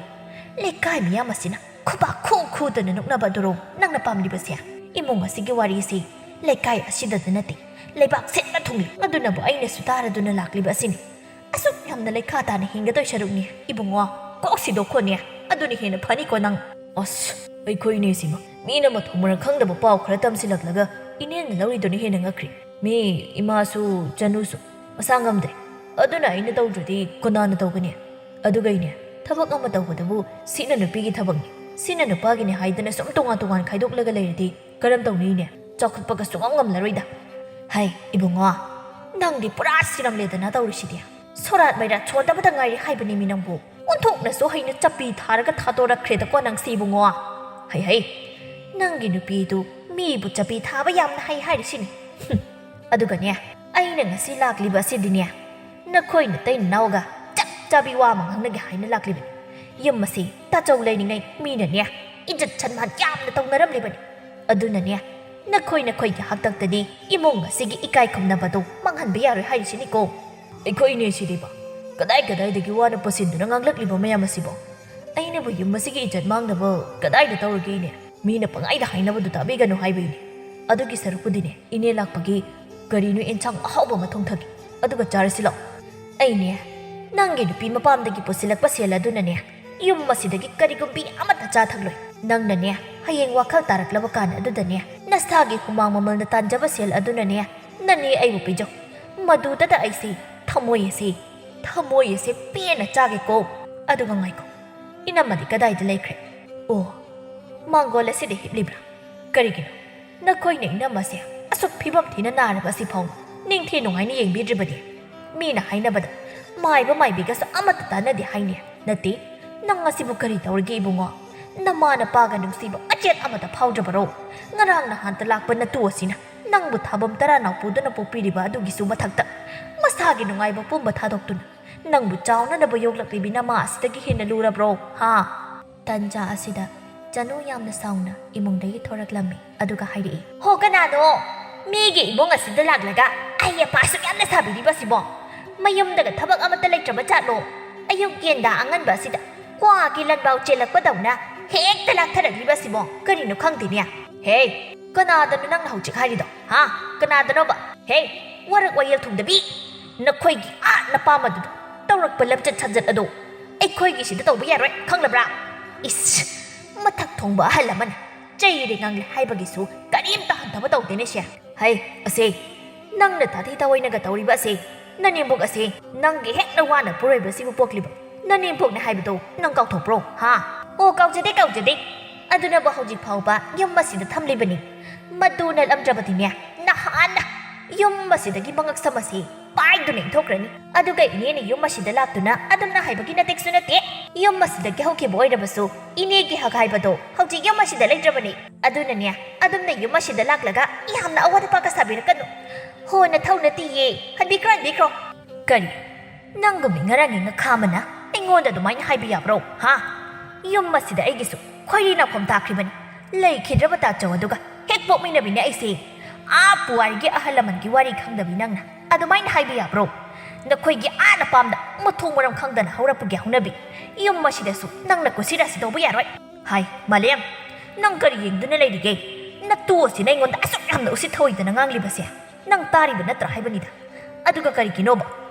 ꯂꯩꯀꯥꯏ ꯃꯤꯌꯥꯝ ꯑꯁꯤꯅ ꯈꯨꯕꯥꯛ ꯈꯨ ꯈꯨꯗꯅ ꯅꯣꯛꯅꯕ ꯑꯗꯨꯔꯣ ꯅꯪꯅ ꯄꯥꯝꯂꯤꯕꯁꯦ? ꯏꯃꯨꯡ ꯑꯁꯤꯒꯤ ꯋꯥꯔꯤꯁꯤ ꯂꯩꯀꯥꯏ ꯑꯁꯤꯗꯗ ꯅꯠꯇꯦ, ꯂꯩꯕꯥꯛ ꯁꯤꯟꯕ ꯊꯨꯡꯂꯤ꯫ ꯑꯗꯨꯅꯕꯨ ꯑꯩꯅꯁꯨ ꯇꯥꯔꯗꯨꯅ ꯂꯥꯛꯂꯤꯕ ꯑꯁꯤꯅꯤ꯫ ꯑꯁꯨꯛ ꯌꯥꯝꯅ ꯂꯩꯈꯥ ꯇꯥꯅ ꯍꯤꯡꯒꯗꯣꯏ ꯁꯔꯨꯛꯅꯦ, ꯏꯕꯨꯡꯉꯣ, ꯀꯣꯛ ꯁꯤꯗꯣꯛꯈꯣꯅꯦ, ꯑꯗꯨꯅ ꯍꯦꯟꯅ ꯐꯅꯤꯀꯣ ꯅꯪ꯫" "ꯑꯁ, ꯑꯩꯈꯣꯏ ꯏꯅꯦꯁꯤꯃ ꯃꯤꯅ ꯃꯊꯣꯡ ꯃꯔꯝ ꯈꯪꯗꯕ ꯄꯥꯎ ꯈꯔ ꯇꯝꯁꯤꯜꯂꯛꯂꯒ ꯏꯅꯦꯅ ꯂꯧꯔꯤꯗꯨꯅ ꯍꯦꯟꯅ ꯉꯛꯈ꯭ꯔꯦ꯫ ꯃꯤ ꯏꯃꯥꯁꯨ ꯆꯅꯨꯁꯨ ꯃꯁꯥ ꯉꯝꯗ꯭ꯔꯦ, ꯑꯗꯨꯅ ꯑꯩꯅ ꯇꯧꯗ꯭ꯔꯗꯤ ꯀꯅꯥꯅ ꯇꯧꯒꯅꯤ? ꯑꯗꯨꯒ ꯏꯅꯦ, ꯊꯕꯛ ꯑꯃ ꯇꯧꯕꯗꯕꯨ ꯁꯤꯅ ꯅꯨꯄꯤꯒꯤ ꯊꯕꯛꯅꯤ, ꯁꯤꯅ ꯅꯨꯄꯥꯒꯤꯅꯤ ꯍꯥꯏꯗꯅ ꯁꯨꯝ ꯇꯣꯉꯥꯟ ꯇꯣꯉꯥꯟ ꯈꯥꯏꯗꯣꯛꯂꯒ ꯂꯩꯔꯗꯤ ꯀꯔꯝ ꯇꯧꯅꯤ ꯏꯅꯦ? ꯆꯥꯎꯈꯠꯄꯒ ꯁꯨꯡꯉꯝ ꯉꯝꯂꯔꯣꯏꯗ꯫" "ꯍꯩ, ꯏꯕꯨꯡꯉꯣ, ꯅꯪꯗꯤ ꯄꯨꯔꯥ ꯁꯤꯔꯝꯂꯦꯗꯅ ꯇꯧꯔꯤꯁꯤꯗꯤ꯫ ꯁꯣꯔꯥꯠ ꯃꯩꯔꯥꯠ ꯁꯣꯟꯗꯕꯗ ꯉꯥꯏꯔꯤ ꯍꯥꯏꯕꯅꯤ ꯃꯤ ꯅꯪꯕꯨ꯫ ꯑꯣꯟꯊꯣꯛꯅꯁꯨ ꯍꯩꯅ ꯆꯞꯄꯤ ꯊꯥꯔꯒ ꯊꯥꯗꯣꯔꯛꯈ꯭ꯔꯦꯗꯀꯣ ꯅꯪꯁꯤ ꯏꯕꯨꯡꯉꯣ꯫ ꯍꯩ ꯍꯩ, ꯅꯪꯒꯤ ꯅꯨꯄꯤꯗꯨ ꯃꯤꯕꯨ ꯆꯞꯄꯤ ꯊꯥꯕ ꯌꯥꯝꯅ ꯍꯩ ꯍꯥꯏꯔꯤꯁꯤꯅꯤ꯫ ꯍꯨꯝ, ꯑꯗꯨꯒꯅꯦ, ꯑꯩꯅ ꯉꯁꯤ ꯂꯥꯛꯂꯤꯕ ꯑꯁꯤꯗꯤꯅꯦ, ꯅꯈꯣꯏ ꯅꯇꯩ ꯅꯅꯥꯎꯒ ꯆꯞ ꯆꯥꯕꯤ ꯋꯥ ꯑꯃ ꯉꯥꯡꯅꯒꯦ ꯍꯥꯏꯅ ꯂꯥꯛꯂꯤꯕꯅꯤ꯫ ꯌꯨꯝ ꯑꯁꯤ ꯇꯥꯆꯧ ꯂꯩꯔꯤꯉꯩ ꯃꯤꯅꯅꯦ ꯏꯖꯠ ꯁꯟꯃꯥꯟ ꯌꯥꯝꯅ ꯇꯧꯅꯔꯝꯂꯤꯕꯅꯤ꯫ ꯑꯗꯨꯅꯅꯦ ꯅꯈꯣꯏ ꯅꯈꯣꯏꯒꯤ ꯍꯥꯛꯇꯛꯇꯗꯤ ꯏꯃꯨꯡ ꯑꯁꯤꯒꯤ ꯏꯀꯥꯏ ꯈꯨꯝꯅꯕꯗꯨ ꯃꯥꯡꯍꯟꯕ ꯌꯥꯔꯣꯏ ꯍꯥꯏꯔꯤꯁꯤꯅꯤꯀꯣ꯫ ꯑꯩꯈꯣꯏ ꯏꯅꯦ ꯁꯤꯗꯤꯕ ꯀꯗꯥꯏ ꯀꯗꯥꯏꯗꯒꯤ ꯋꯥꯅ ꯄꯨꯁꯤꯟꯗꯨꯅ ꯉꯥꯡꯂꯛꯂꯤꯕ ꯃꯌꯥꯝ ꯑꯁꯤꯕꯣ? ꯑꯩꯅꯕꯨ ꯌꯨꯝ ꯑꯁꯤꯒꯤ ꯏꯖꯠ ꯃꯥꯡꯅꯕ ꯀꯗꯥꯏꯗ ꯇꯧꯔꯒꯦ ꯏꯅꯦ? ꯃꯤꯅ ꯄꯪꯍꯥꯏꯗ ꯍꯥꯏꯅꯕꯗꯨ ꯇꯥꯕꯤꯒꯅꯨ ꯍꯥꯏꯕꯩꯅꯦ꯫ ꯑꯗꯨꯒꯤ ꯁꯔꯨꯛꯄꯨꯗꯤꯅꯦ, ꯏꯅꯦ ꯂꯥꯛꯄꯒꯤ ꯀꯔꯤꯅꯣ ꯑꯦꯟꯁꯥꯡ ꯑꯍꯥꯎꯕ ꯑꯃ ꯊꯣꯡꯊꯒꯦ, ꯑꯗꯨꯒ ꯆꯥꯔꯁꯤ ꯂꯥꯛꯑꯣ꯫ ꯑꯩꯅꯦ, ꯅꯪꯒꯤ ꯅꯨꯄꯤ ꯃꯄꯥꯝꯗꯒꯤ ꯄꯨꯁꯤꯜꯂꯛꯄ ꯁꯦꯜ ꯑꯗꯨꯅꯅꯦ ꯌꯨꯝ ꯑꯁꯤꯗꯒꯤ ꯀꯔꯤꯒꯨꯝꯕꯤ ꯑꯃꯠꯇ ꯆꯥ ꯊꯛꯂꯣꯏ꯫ ꯅꯪꯅꯅꯦ ꯍꯌꯦꯡ ꯋꯥꯈꯜ ꯇꯥꯔꯛꯂꯕ ꯀꯥꯟ ꯑꯗꯨꯗꯅꯦ ꯅꯁꯥꯒꯤ ꯍꯨꯃꯥꯡ ꯃꯃꯜꯅ ꯇꯥꯟꯖꯕ ꯁꯦꯜ ꯑꯗꯨꯅꯅꯦ ꯅꯅꯦ ꯑꯩꯕꯨ ꯄꯤꯖꯧ꯫ ꯃꯗꯨꯗꯇ ꯑꯩꯁꯦ ꯊꯃꯣꯏ ꯑꯁꯦ, ꯊꯃꯣꯏ ꯑꯁꯦ ꯄꯦꯟꯅ ꯆꯥꯒꯦꯀꯣ꯫ ꯑꯗꯨꯒ ꯉꯥꯏꯈꯣ, ꯏꯅꯝꯃꯗꯤ ꯀꯗꯥꯏꯗ ꯂꯩꯈ꯭ꯔꯦ? ꯑꯣ, ꯃꯥꯡꯒꯣꯜ ꯑꯁꯤꯗ ꯍꯤꯞꯂꯤꯕ꯭ꯔꯥ? ꯀꯔꯤꯒꯤꯅꯣ ꯅꯈꯣꯏꯅ ꯏꯅꯝꯃꯁꯦ ꯑꯁꯨꯛ ꯐꯤꯕꯝ ꯊꯤꯅ ꯅꯥꯔꯕ ꯑꯁꯤꯐꯥꯎ ꯅꯤꯡꯊꯤ ꯅꯨꯡꯉꯥꯏꯅ ꯌꯦꯡꯕꯤꯗ꯭ꯔꯤꯕꯗꯤ? ꯃꯤꯅ ꯍꯥꯏꯅꯕꯗ ꯃꯥꯏꯕ ꯃꯥꯏꯕꯤꯒꯁꯨ ꯑꯃꯠꯇ ꯇꯥꯟꯅꯗꯦ ꯍꯥꯏꯅꯦ꯫ ꯅꯠꯇꯦ, ꯅꯪ ꯑꯁꯤꯕꯨ ꯀꯔꯤ ꯇꯧꯔꯒꯦ ꯏꯕꯨꯡꯉꯣ? ꯅꯃꯥ ꯅꯄꯥꯒ ꯅꯨꯡꯁꯤꯕ ꯃꯆꯦꯠ ꯑꯃꯠꯇ ꯐꯥꯎꯗ꯭ꯔꯕꯔꯣ? ꯉꯔꯥꯡ ꯅꯍꯥꯟꯇ ꯂꯥꯛꯄ ꯅꯇꯨ ꯑꯁꯤꯅ ꯅꯪꯕꯨ ꯊꯥꯕꯝ ꯇꯔꯥ ꯅꯥꯎ ꯄꯨꯗꯨꯅ ꯄꯣꯛꯄꯤꯔꯤꯕ ꯑꯗꯨꯒꯤꯁꯨ ꯃꯊꯛꯇ ꯃꯁꯥꯒꯤ ꯅꯨꯡꯉꯥꯏꯕ ꯄꯨꯝꯕ ꯊꯥꯗꯣꯛꯇꯨꯅ ꯅꯪꯕꯨ ꯆꯥꯎꯅꯅꯕ ꯌꯣꯛꯂꯛꯂꯤꯕꯤ ꯅꯃꯥ ꯑꯁꯤꯗꯒꯤ ꯍꯦꯟꯅ ꯂꯨꯔꯕ꯭ꯔꯣ? ꯍꯥ? ꯇꯟꯖꯥ ꯑꯁꯤꯗ ꯆꯅꯨ ꯌꯥꯝꯅ ꯁꯥꯎꯅ ꯏꯃꯨꯡꯗꯒꯤ ꯊꯣꯔꯛꯂꯝꯃꯤ꯫ ꯑꯗꯨꯒ ꯍꯥꯏꯔꯛꯏ, "ꯍꯣ, ꯀꯅꯥꯅꯣ ꯃꯤꯒꯤ ꯏꯃꯨꯡ ꯑꯁꯤꯗ ꯂꯥꯛꯂꯒ ꯑꯩ ꯑꯄꯥ ꯑꯁꯨꯛ ꯌꯥꯝꯅ ꯁꯥꯕꯤꯔꯤꯕꯁꯤꯕꯣ? ꯃꯌꯨꯝꯗꯒ ꯊꯕꯛ ꯑꯃꯠꯇ ꯂꯩꯇ꯭ꯔꯕ ꯖꯥꯠꯂꯣ? ꯑꯌꯨꯛ ꯌꯦꯟꯗꯥ ꯑꯉꯟꯕ ꯑꯁꯤꯗ ꯀ꯭ꯋꯥꯒꯤ ꯂꯟꯕꯥꯎ ꯆꯦꯜꯂꯛꯄꯗꯧꯅ ꯍꯦꯛꯇ ꯂꯥꯛꯊꯔꯛꯂꯤꯕꯁꯤꯕꯣ? ꯀꯔꯤꯅꯣ ꯈꯪꯗꯦꯅꯦ꯫ ꯍꯦ, ꯀꯅꯥꯗꯅꯣ ꯅꯪꯅ ꯍꯧꯖꯤꯛ ꯍꯥꯏꯔꯤꯗꯣ? ꯍꯥ? ꯀꯅꯥꯗꯅꯣꯕ? ꯍꯦ, ꯋꯥꯔꯛ ꯋꯥꯌꯦꯜ ꯊꯨꯡꯗꯕꯤ! ꯅꯈꯣꯏꯒꯤ ꯑꯥ ꯅꯄꯥ ꯃꯗꯨꯗ ꯇꯧꯔꯛꯄ ꯂꯝꯆꯠ ꯁꯥꯖꯠ ꯑꯗꯣ ꯑꯩꯈꯣꯏꯒꯤ ꯁꯤꯗ ꯇꯧꯕ ꯌꯥꯔꯣꯏ, ꯈꯪꯂꯕ꯭ꯔꯥ?" ꯏꯁ! ꯃꯊꯛ ꯊꯣꯡꯕ ꯑꯍꯜ ꯑꯃꯅ ꯆꯩꯔꯦ ꯉꯥꯡꯂꯦ ꯍꯥꯏꯕꯒꯤꯁꯨ ꯀꯔꯤꯝꯇ ꯍꯟꯊꯕ ꯇꯧꯗꯦꯅꯦ ꯁꯦ꯫ ꯍꯩ, ꯑꯁꯦ, ꯅꯪꯅ ꯇꯥꯊꯤ ꯇꯥꯑꯣꯏꯅꯒ ꯇꯧꯔꯤꯕ ꯑꯁꯦ, ꯅꯅꯦꯝꯕꯣꯛ ꯑꯁꯦ ꯅꯪꯒꯤ ꯍꯦꯟꯅ ꯋꯥꯅ ꯄꯨꯔꯣꯏꯕꯁꯤꯕꯨ ꯄꯣꯛꯂꯤꯕ ꯅꯅꯦꯝꯕꯣꯛꯅꯦ ꯍꯥꯏꯕꯗꯣ ꯅꯪ ꯀꯥꯎꯊꯣꯛꯄ꯭ꯔꯣ? ꯍꯥ? ꯑꯣ, ꯀꯥꯎꯖꯗꯦ, ꯀꯥꯎꯖꯗꯦ꯫ ꯑꯗꯨꯅꯕꯨ ꯍꯧꯖꯤꯛ ꯐꯥꯎꯕ ꯌꯨꯝ ꯑꯁꯤꯗ ꯊꯝꯂꯤꯕꯅꯤ꯫ ꯃꯗꯨ ꯅꯠꯂꯝꯗ꯭ꯔꯕꯗꯤꯅꯦ, ꯅꯍꯥꯟꯅ ꯌꯨꯝ ꯑꯁꯤꯗꯒꯤ ꯃꯉꯛꯁꯝ ꯑꯁꯤ ꯄꯥꯏꯗꯨꯅ ꯏꯟꯊꯣꯛꯈ꯭ꯔꯅꯤ꯫ ꯑꯗꯨꯒ ꯏꯅꯦꯅ ꯌꯨꯝ ꯑꯁꯤꯗ ꯂꯥꯛꯇꯨꯅ ꯑꯗꯨꯝꯅ ꯍꯥꯏꯕꯒꯤ ꯅꯇꯤꯛꯁꯨ ꯅꯠꯇꯦ꯫ ꯌꯨꯝ ꯑꯁꯤꯗꯒꯤ ꯍꯧꯈꯤꯕ ꯑꯣꯏꯔꯕꯁꯨ ꯏꯅꯦꯒꯤ ꯍꯛ ꯍꯥꯏꯕꯗꯣ ꯍꯧꯖꯤꯛ ꯌꯨꯝ ꯑꯁꯤꯗ ꯂꯩꯇ꯭ꯔꯕꯅꯤ꯫ ꯑꯗꯨꯅꯅꯦ, ꯑꯗꯨꯝꯅ ꯌꯨꯝ ꯑꯁꯤꯗ ꯂꯥꯛꯂꯒ ꯌꯥꯝꯅ ꯑꯋꯥꯠ ꯑꯄꯥꯒ ꯁꯥꯕꯤꯔꯛꯀꯅꯨ꯫ ꯍꯣ, ꯅꯊꯧ ꯅꯠꯇꯤꯌꯦ꯫ ꯍꯟꯕꯤꯈ꯭ꯔꯣ, ꯍꯟꯕꯤꯈ꯭ꯔꯣ꯫ ꯀꯔꯤ? ꯅꯪꯒꯨꯝꯕꯤ ꯉꯔꯥꯡꯒꯤ ꯉꯈꯥ ꯑꯃꯅ ꯑꯩꯉꯣꯟꯗ ꯑꯗꯨꯃꯥꯏꯅ ꯍꯥꯏꯕ ꯌꯥꯕ꯭ꯔꯣ, ꯍꯥ? ꯌꯨꯝ ꯑꯁꯤꯗ ꯑꯩꯒꯤꯁꯨ ꯈꯣꯏꯔꯤ ꯅꯥꯐꯝ ꯇꯥꯈ꯭ꯔꯤꯕꯅꯤ꯫ ꯂꯩꯈꯤꯗ꯭ꯔꯕ ꯇꯥꯆꯧ ꯑꯗꯨꯒ ꯍꯦꯛ ꯄꯣꯛꯃꯤꯟꯅꯕꯤꯅꯦ ꯑꯩꯁꯦ꯫ ꯑꯥ ꯄꯨꯋꯥꯔꯤꯒꯤ ꯑꯍꯜ ꯂꯃꯟꯒꯤ ꯋꯥꯔꯤ ꯈꯪꯗꯕꯤ ꯅꯪꯅ ꯑꯗꯨꯃꯥꯏꯅ ꯍꯥꯏꯕ ꯌꯥꯕ꯭ꯔꯣ? ꯅꯈꯣꯏꯒꯤ ꯑꯥ ꯅꯄꯥꯝꯗ ꯃꯊꯣꯡ ꯃꯔꯝ ꯈꯪꯗꯅ ꯍꯧꯔꯛꯄꯒꯤ ꯍꯧꯅꯕꯤ꯫ ꯌꯨꯝ ꯑꯁꯤꯗꯁꯨ ꯅꯪꯅ ꯀꯨꯁꯤ ꯔꯥꯁꯤ ꯇꯧꯕ ꯌꯥꯔꯣꯏ꯫ ꯍꯥꯏ, ꯃꯥꯂꯦꯝ, ꯅꯪ ꯀꯔꯤ ꯌꯦꯡꯗꯨꯅ ꯂꯩꯔꯤꯒꯦ? ꯅꯇꯨ ꯑꯁꯤꯅ ꯑꯩꯉꯣꯟꯗ ꯑꯁꯨꯛ ꯌꯥꯝꯅ ꯎꯁꯤꯠ ꯊꯑꯣꯏꯗꯅ ꯉꯥꯡꯂꯤꯕꯁꯦ ꯅꯪ ꯇꯥꯔꯤꯕ ꯅꯠꯇ꯭ꯔꯥ ꯍꯥꯏꯕꯅꯤꯗ꯫ ꯑꯗꯨꯒ ꯀꯔꯤꯒꯤꯅꯣꯕ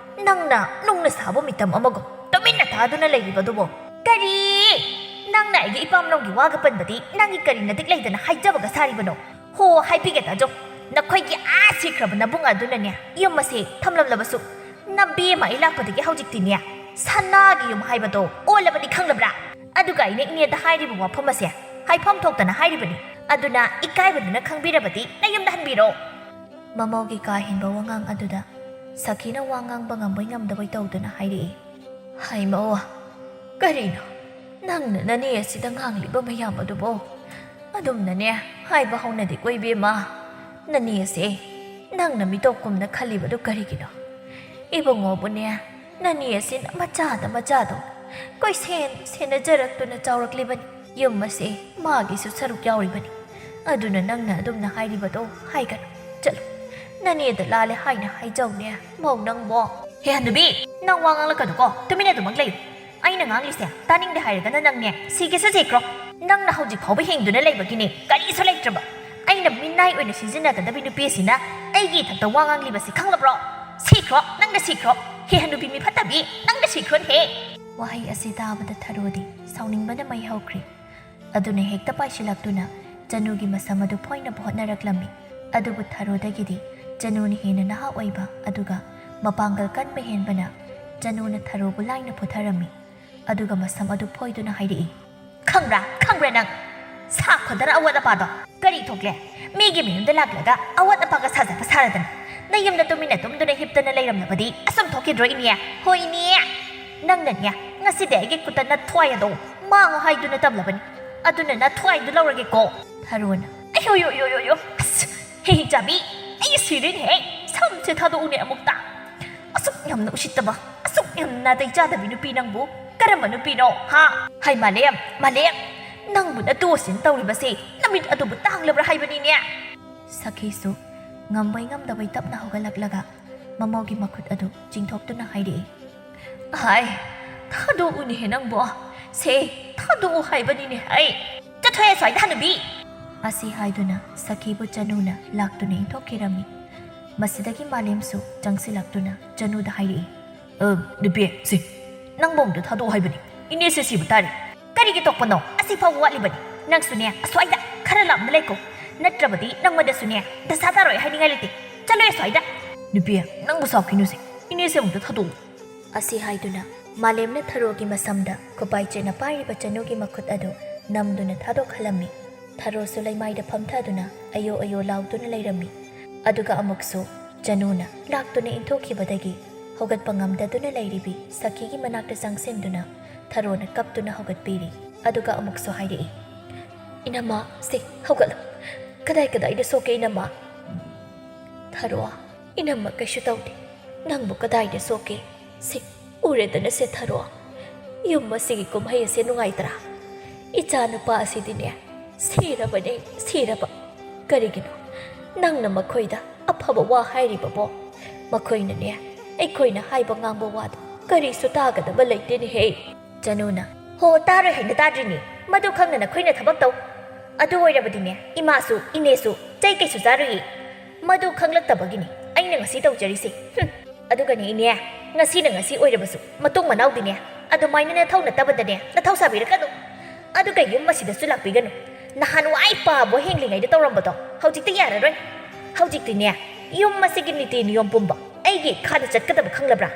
ꯅꯪꯅ ꯅꯨꯡꯅ ꯁꯥꯕ ꯃꯤꯇꯝ ꯑꯃꯒꯨꯝ ꯇꯨꯃꯤꯟꯅ ꯇꯥꯗꯨꯅ ꯂꯩꯔꯤꯕꯗꯨꯕꯣ? ꯀꯔꯤ? ꯅꯪꯅ ꯑꯩꯒꯤ ꯏꯄꯥꯝꯂꯧꯒꯤ ꯋꯥꯒ ꯄꯟꯕꯗꯤ ꯅꯪꯒꯤ ꯀꯔꯤ ꯅꯇꯤꯛ ꯂꯩꯗꯅ ꯍꯥꯏꯖꯕꯒ ꯁꯥꯔꯤꯕꯅꯣ? ꯍꯣ, ꯍꯥꯏꯕꯤꯒꯦ ꯇꯥꯖꯧ, ꯅꯈꯣꯏꯒꯤ ꯑꯥ ꯁꯤꯈ꯭ꯔꯕ ꯅꯕꯨꯡ ꯑꯗꯨꯅꯅꯦ ꯌꯨꯝ ꯑꯁꯦ ꯊꯝꯂꯝꯂꯕꯁꯨ, ꯅꯕꯦꯝꯃ ꯑꯩ ꯂꯥꯛꯄꯗꯒꯤ ꯍꯧꯖꯤꯛꯇꯤꯅꯦ ꯁꯅꯥꯒꯤ ꯌꯨꯝ ꯍꯥꯏꯕꯗꯣ ꯑꯣꯜꯂꯕꯅꯤ, ꯈꯪꯂꯕ꯭ꯔꯥ? ꯑꯗꯨꯒ ꯑꯩꯅ ꯏꯅꯦꯗ ꯍꯥꯏꯔꯤꯕ ꯋꯥꯐꯝ ꯑꯁꯦ ꯍꯥꯏꯐꯝ ꯊꯣꯛꯇꯅ ꯍꯥꯏꯔꯤꯕꯅꯤ꯫ ꯑꯗꯨꯅ ꯏꯀꯥꯏꯕꯗꯨꯅ ꯈꯪꯕꯤꯔꯕꯗꯤ ꯅꯌꯨꯝꯗ ꯍꯟꯕꯤꯔꯣ꯫ ꯃꯃꯧꯒꯤ ꯀꯥ ꯍꯦꯟꯕ ꯋꯥꯉꯥꯡ ꯑꯗꯨꯗ ꯁꯈꯤꯅ ꯋꯥ ꯉꯥꯡꯕ ꯉꯝꯕꯣꯏ ꯉꯝꯗꯕꯣꯏ ꯇꯧꯗꯨꯅ ꯍꯥꯏꯔꯛꯏ꯫ ꯍꯩꯃꯧ, ꯀꯔꯤꯅꯣ ꯅꯪꯅ ꯅꯅꯦ ꯑꯁꯤꯗ ꯉꯥꯡꯂꯤꯕ ꯃꯌꯥꯝ ꯑꯗꯨꯕꯣ? ꯑꯗꯨꯝꯅꯅꯦ ꯍꯥꯏꯕ ꯍꯧꯅꯗꯦꯀꯣ ꯏꯕꯦꯝꯃ꯫ ꯅꯅꯦ ꯑꯁꯦ ꯅꯪꯅ ꯃꯤꯇꯧ ꯀꯨꯝꯅ ꯈꯜꯂꯤꯕꯗꯨ ꯀꯔꯤꯒꯤꯅꯣ? ꯏꯕꯨꯡꯉꯣꯕꯨꯅꯦ ꯅꯅꯦ ꯑꯁꯤꯅ ꯃꯆꯥꯗ ꯃꯆꯥꯗꯧꯅ ꯀꯣꯏꯁꯦꯟ ꯁꯦꯟꯅꯖꯔꯛꯇꯨꯅ ꯆꯥꯎꯔꯛꯂꯤꯕꯅꯤ꯫ ꯌꯨꯝ ꯑꯁꯦ ꯃꯥꯒꯤꯁꯨ ꯁꯔꯨꯛ ꯌꯥꯎꯔꯤꯕꯅꯤ꯫ ꯑꯗꯨꯅ ꯅꯪꯅ ꯑꯗꯨꯝꯅ ꯍꯥꯏꯔꯤꯕꯗꯣ ꯍꯥꯏꯒꯅꯨ꯫ ꯆꯠꯂꯨ, ꯅꯅꯦꯗ ꯂꯥꯜꯂꯦ ꯍꯥꯏꯅ ꯍꯥꯏꯖꯧꯅꯦ ꯃꯧ ꯅꯪꯕꯣ꯫ ꯍꯦ ꯍꯅꯨꯕꯤ, ꯅꯪ ꯋꯥ ꯉꯥꯡꯂꯛꯀꯅꯨꯀꯣ, ꯇꯨꯃꯤꯟꯅ ꯑꯗꯨꯃꯛ ꯂꯩꯌꯨ꯫ ꯑꯩꯅ ꯉꯥꯡꯂꯤꯁꯦ ꯇꯥꯅꯤꯡꯗꯦ ꯍꯥꯏꯔꯒꯅ ꯅꯪꯅꯦ ꯁꯤꯒꯦꯁꯨ ꯁꯤꯈ꯭ꯔꯣ꯫ ꯅꯪꯅ ꯍꯧꯖꯤꯛ ꯐꯥꯎꯕ ꯍꯤꯡꯗꯨꯅ ꯂꯩꯕꯒꯤꯅꯦ ꯀꯔꯤꯁꯨ ꯂꯩꯇ꯭ꯔꯕ꯫ ꯑꯩꯅ ꯃꯤꯅꯥꯏ ꯑꯣꯏꯅ ꯁꯤꯖꯤꯟꯅꯒꯗꯕꯤ ꯅꯨꯄꯤ ꯑꯁꯤꯅ ꯑꯩꯒꯤ ꯏꯊꯛꯇ ꯋꯥ ꯉꯥꯡꯂꯤꯕꯁꯤ ꯈꯪꯂꯕ꯭ꯔꯣ? ꯁꯤꯈ꯭ꯔꯣ, ꯅꯪꯅ ꯁꯤꯈ꯭ꯔꯣ꯫ ꯍꯦ ꯍꯅꯨꯕꯤ ꯃꯤ ꯐꯠꯇꯕꯤ, ꯅꯪꯅ ꯁꯤꯈ꯭ꯔꯣꯅꯦꯍꯦ꯫ ꯋꯥꯍꯩ ꯑꯁꯤ ꯇꯥꯕꯗ ꯊꯔꯣꯗꯤ ꯁꯥꯎꯅꯤꯡꯕꯅ ꯃꯩ ꯍꯧꯈ꯭ꯔꯦ꯫ ꯑꯗꯨꯅ ꯍꯦꯛꯇ ꯄꯥꯏꯁꯤꯜꯂꯛꯇꯨꯅ ꯆꯅꯨꯒꯤ ꯃꯁꯝ ꯑꯗꯨ ꯐꯣꯏꯅꯕ ꯍꯣꯠꯅꯔꯛꯂꯝꯃꯤ꯫ ꯑꯗꯨꯕꯨ ꯊꯔꯣꯗꯒꯤꯗꯤ ꯆꯅꯨꯅ ꯍꯦꯟꯅ ꯅꯍꯥ ꯑꯣꯏꯕ ꯑꯗꯨꯒ ꯃꯄꯥꯡꯒꯜ ꯀꯟꯕ ꯍꯦꯟꯕꯅ ꯆꯅꯨꯅ ꯊꯔꯣꯕꯨ ꯂꯥꯏꯅ ꯐꯨꯊꯔꯝꯃꯤ꯫ ꯑꯗꯨꯒ ꯃꯁꯝ ꯑꯗꯨ ꯐꯣꯏꯗꯨꯅ ꯍꯥꯏꯔꯛꯏ, "ꯈꯪꯕ꯭ꯔꯥ, ꯈꯪꯕ꯭ꯔꯥ ꯅꯪ? ꯁꯥꯈꯣꯗꯅ ꯑꯋꯥꯠ ꯑꯄꯥꯗꯣ ꯀꯔꯤ ꯊꯣꯛꯂꯦ? ꯃꯤꯒꯤ ꯃꯌꯨꯝꯗ ꯂꯥꯛꯂꯒ ꯑꯋꯥꯠ ꯑꯄꯥꯒ ꯁꯥꯖꯕ ꯁꯥꯔꯗꯅ ꯅꯌꯨꯝꯗ ꯇꯨꯃꯤꯟꯅ ꯇꯨꯝꯗꯨꯅ ꯍꯤꯞꯇꯅ ꯂꯩꯔꯝꯂꯕꯗꯤ ꯑꯁꯨꯝ ꯊꯣꯛꯈꯤꯗ꯭ꯔꯣ ꯏꯅꯦ? ꯍꯣ ꯏꯅꯦ, ꯅꯪꯅꯅꯦ ꯉꯁꯤꯗꯤ ꯑꯩꯒꯤ ꯈꯨꯠꯇ ꯅꯊ꯭ꯋꯥꯏ ꯑꯗꯣ ꯃꯥꯡꯉꯨ ꯍꯥꯏꯗꯨꯅ ꯇꯝꯂꯕꯅꯤ꯫ ꯑꯗꯨꯅ ꯅꯊ꯭ꯋꯥꯏꯗꯨ ꯂꯧꯔꯒꯦꯀꯣ꯫" ꯊꯔꯣꯅ, "ꯑꯌꯣ, ꯌꯣ, ꯌꯣ, ꯌꯣ, ꯌꯣ, ꯑꯁ, ꯍꯦ ꯍꯤꯡꯆꯥꯕꯤ, ꯑꯩ ꯁꯤꯔꯦꯅꯦꯍꯦ꯫ ꯁꯝꯁꯦ ꯊꯥꯗꯣꯛꯎꯅꯦ ꯑꯃꯨꯛꯇ꯫ ꯑꯁꯨꯛ ꯌꯥꯝꯅ ꯎꯁꯤꯠꯇꯕ, ꯁꯨꯛ ꯌꯥꯝ ꯅꯥꯇꯩ ꯆꯥꯗꯕꯤ ꯅꯨꯄꯤ ꯅꯪꯕꯨ꯫ ꯀꯔꯝꯕ ꯅꯨꯄꯤꯅꯣ, ꯍꯥ? ꯍꯩ ꯃꯥꯂꯦꯝ, ꯃꯥꯂꯦꯝ, ꯅꯪꯕꯨ ꯅꯇꯨ ꯑꯁꯤꯅ ꯇꯧꯔꯤꯕꯁꯤ ꯅꯃꯤꯠ ꯑꯗꯨꯕꯨ ꯇꯥꯡꯂꯕ꯭ꯔꯥ ꯍꯥꯏꯕꯅꯤꯅꯦ꯫ ꯁꯈꯤꯁꯨ ꯉꯝꯕꯩ ꯉꯝꯗꯕꯩ ꯇꯞꯅ ꯍꯧꯒꯠꯂꯛꯂꯒ ꯃꯃꯧꯒꯤ ꯃꯈꯨꯠ ꯑꯗꯨ ꯆꯤꯡꯊꯣꯛꯇꯨꯅ ꯍꯥꯏꯔꯛꯏ꯫ ꯍꯥꯏ, ꯊꯥꯗꯣꯛꯎꯅꯦꯍꯦ ꯅꯪꯕꯣ꯫ ꯁꯦ, ꯊꯥꯗꯣꯛꯎ ꯍꯥꯏꯕꯅꯤꯅꯦ ꯑꯩ꯫ ꯆꯠꯊꯣꯛꯑꯦ ꯁ꯭ꯋꯥꯏꯗ, ꯍꯅꯨꯕꯤ! ꯑꯁꯤ ꯍꯥꯏꯗꯨꯅ ꯁꯈꯤꯕꯨ ꯆꯅꯨꯅ ꯂꯥꯛꯇꯨꯅ ꯏꯟꯊꯣꯛꯈꯤꯔꯝꯃꯤ꯫ ꯃꯁꯤꯗꯒꯤ ꯃꯥꯂꯦꯝꯁꯨ ꯆꯪꯁꯤꯜꯂꯛꯇꯨꯅ ꯆꯅꯨꯗ ꯍꯥꯏꯔꯛꯏ꯫ "ꯑ, ꯅꯨꯄꯤ, ꯁꯤ, ꯅꯪꯕꯨ ꯑꯃꯨꯛꯇ ꯊꯥꯗꯣꯛꯑꯣ ꯍꯥꯏꯕꯅꯤ꯫ ꯏꯅꯦꯁꯦ ꯁꯤꯕ ꯇꯥꯔꯦ꯫ ꯀꯔꯤꯒꯤ ꯇꯣꯛꯄꯅꯣ? ꯑꯁꯤ ꯐꯥꯎꯕ ꯋꯥꯠꯂꯤꯕꯅꯤ꯫ ꯅꯪꯁꯨꯅꯦ, ꯑꯁ꯭ꯋꯥꯏꯗ ꯈꯔ ꯂꯥꯞꯅ ꯂꯩꯀꯣ꯫ ꯅꯠꯇ꯭ꯔꯕꯗꯤ ꯅꯪꯉꯣꯟꯗꯁꯨꯅꯦ, ꯗꯁꯥ ꯇꯥꯔꯣꯏ ꯍꯥꯏꯅꯤꯡꯉꯥꯏ ꯂꯩꯇꯦ꯫ ꯆꯠꯂꯣ ꯑꯁ꯭ꯋꯥꯏꯗ!" "ꯅꯨꯄꯤ, ꯅꯪꯕꯨ ꯁꯥꯎꯈꯤꯅꯨꯁꯦ꯫ ꯏꯅꯦꯁꯦ ꯑꯃꯨꯛꯇ ꯊꯥꯗꯣꯛꯑꯣ꯫" ꯑꯁꯤ ꯍꯥꯏꯗꯨꯅ ꯃꯥꯂꯦꯝꯅ ꯊꯔꯣꯒꯤ ꯃꯁꯝꯗ ꯈꯨꯄꯥꯏ ꯆꯦꯠꯅ ꯄꯥꯏꯔꯤꯕ ꯆꯅꯨꯒꯤ ꯃꯈꯨꯠ ꯑꯗꯨ ꯅꯝꯗꯨꯅ ꯊꯥꯗꯣꯛꯍꯜꯂꯝꯃꯤ꯫ ꯊꯔꯣꯁꯨ ꯂꯩꯃꯥꯏꯗ ꯐꯝꯊꯗꯨꯅ ꯑꯌꯣ ꯑꯌꯣ ꯂꯥꯎꯗꯨꯅ ꯂꯩꯔꯝꯃꯤ꯫ ꯑꯗꯨꯒ ꯑꯃꯨꯛꯁꯨ ꯆꯅꯨꯅ ꯂꯥꯛꯇꯨꯅ ꯏꯟꯊꯣꯛꯈꯤꯕꯗꯒꯤ ꯍꯧꯒꯠꯄ ꯉꯝꯗꯗꯨꯅ ꯂꯩꯔꯤꯕꯤ ꯁꯈꯤꯒꯤ ꯃꯅꯥꯛꯇ ꯆꯪꯁꯤꯟꯗꯨꯅ ꯊꯔꯣꯅ ꯀꯞꯇꯨꯅ ꯍꯧꯒꯠꯄꯤꯔꯤ꯫ ꯑꯗꯨꯒ ꯑꯃꯨꯛꯁꯨ ꯍꯥꯏꯔꯛꯏ, "ꯏꯅꯝꯃ, ꯁꯦ, ꯍꯧꯒꯠꯂꯣ꯫ ꯀꯗꯥꯏ ꯀꯗꯥꯏꯗ ꯁꯣꯛꯀꯦ, ꯏꯅꯝꯃ?" ꯊꯔꯣ, "ꯏꯅꯝꯃ ꯀꯩꯁꯨ ꯇꯧꯗꯦ꯫ ꯅꯪꯕꯨ ꯀꯗꯥꯏꯗ ꯁꯣꯛꯀꯦ? ꯁꯤ, ꯎꯔꯦꯗꯅ ꯁꯦ ꯊꯔꯣ꯫ ꯌꯨꯝ ꯑꯁꯤꯒꯤ ꯀꯨꯝꯍꯩ ꯑꯁꯦ ꯅꯨꯡꯉꯥꯏꯇ꯭ꯔꯥ? ꯏꯆꯥ ꯅꯨꯄꯥ ꯑꯁꯤꯗꯤꯅꯦ, ꯁꯤꯔꯕꯅꯦ, ꯁꯤꯔꯕ꯫ ꯀꯔꯤꯒꯤꯅꯣ ꯅꯪꯅ ꯃꯈꯣꯏꯗ ꯑꯐꯕ ꯋꯥ ꯍꯥꯏꯔꯤꯕꯕꯣ? ꯃꯈꯣꯏꯅꯅꯦ, ꯑꯩꯈꯣꯏꯅ ꯍꯥꯏꯕ ꯉꯥꯡꯕ ꯋꯥꯗꯣ ꯀꯔꯤꯁꯨ ꯇꯥꯒꯗꯕ ꯂꯩꯇꯦꯅꯦꯍꯦ꯫" ꯆꯅꯨꯅ, "ꯍꯣ, ꯇꯥꯔꯣꯏ ꯍꯥꯏꯅ ꯇꯥꯗ꯭ꯔꯤꯅꯤ꯫ ꯃꯗꯨ ꯈꯪꯅ ꯅꯈꯣꯏꯅ ꯊꯕꯛ ꯇꯧ꯫ ꯑꯗꯨ ꯑꯣꯏꯔꯕꯗꯤꯅꯦ, ꯏꯃꯥꯁꯨ ꯏꯅꯦꯁꯨ ꯆꯩ ꯀꯩꯁꯨ ꯆꯥꯔꯣꯏꯌꯦ꯫ ꯃꯗꯨ ꯈꯪꯂꯛꯇꯕꯒꯤꯅꯤ ꯑꯩꯅ ꯉꯁꯤ ꯇꯧꯖꯔꯤꯁꯦ꯫ ꯍꯨꯝ꯫ ꯑꯗꯨꯒꯅꯦ ꯏꯅꯦ, ꯉꯁꯤꯅ ꯉꯁꯤ ꯑꯣꯏꯔꯕꯁꯨ ꯃꯇꯨꯡ ꯃꯅꯥꯎꯗꯤꯅꯦ, ꯑꯗꯨꯃꯥꯏꯅ ꯅꯊꯧ ꯅꯠꯇꯕꯗꯅꯦ ꯅꯊꯧ ꯁꯥꯕꯤꯔꯛꯀꯅꯨ꯫ ꯑꯗꯨꯒ ꯌꯨꯝ ꯑꯁꯤꯗꯁꯨ ꯂꯥꯛꯄꯤꯒꯅꯨ꯫ ꯅꯍꯥꯟꯋꯥꯏ ꯄꯥꯕꯣ ꯍꯤꯡꯂꯤꯉꯩꯗ ꯇꯧꯔꯝꯕꯗꯣ ꯍꯧꯖꯤꯛꯇꯤ ꯌꯥꯔꯔꯣꯏ꯫ ꯍꯧꯖꯤꯛꯇꯤꯅꯦ, ꯌꯨꯝ ꯑꯁꯤꯒꯤ ꯅꯤꯇꯤ ꯅꯤꯌꯣꯝ ꯄꯨꯝꯕ ꯑꯩꯒꯤ ꯏꯈꯥꯗ ꯆꯠꯀꯗꯕ ꯈꯪꯂꯕ꯭ꯔꯥ?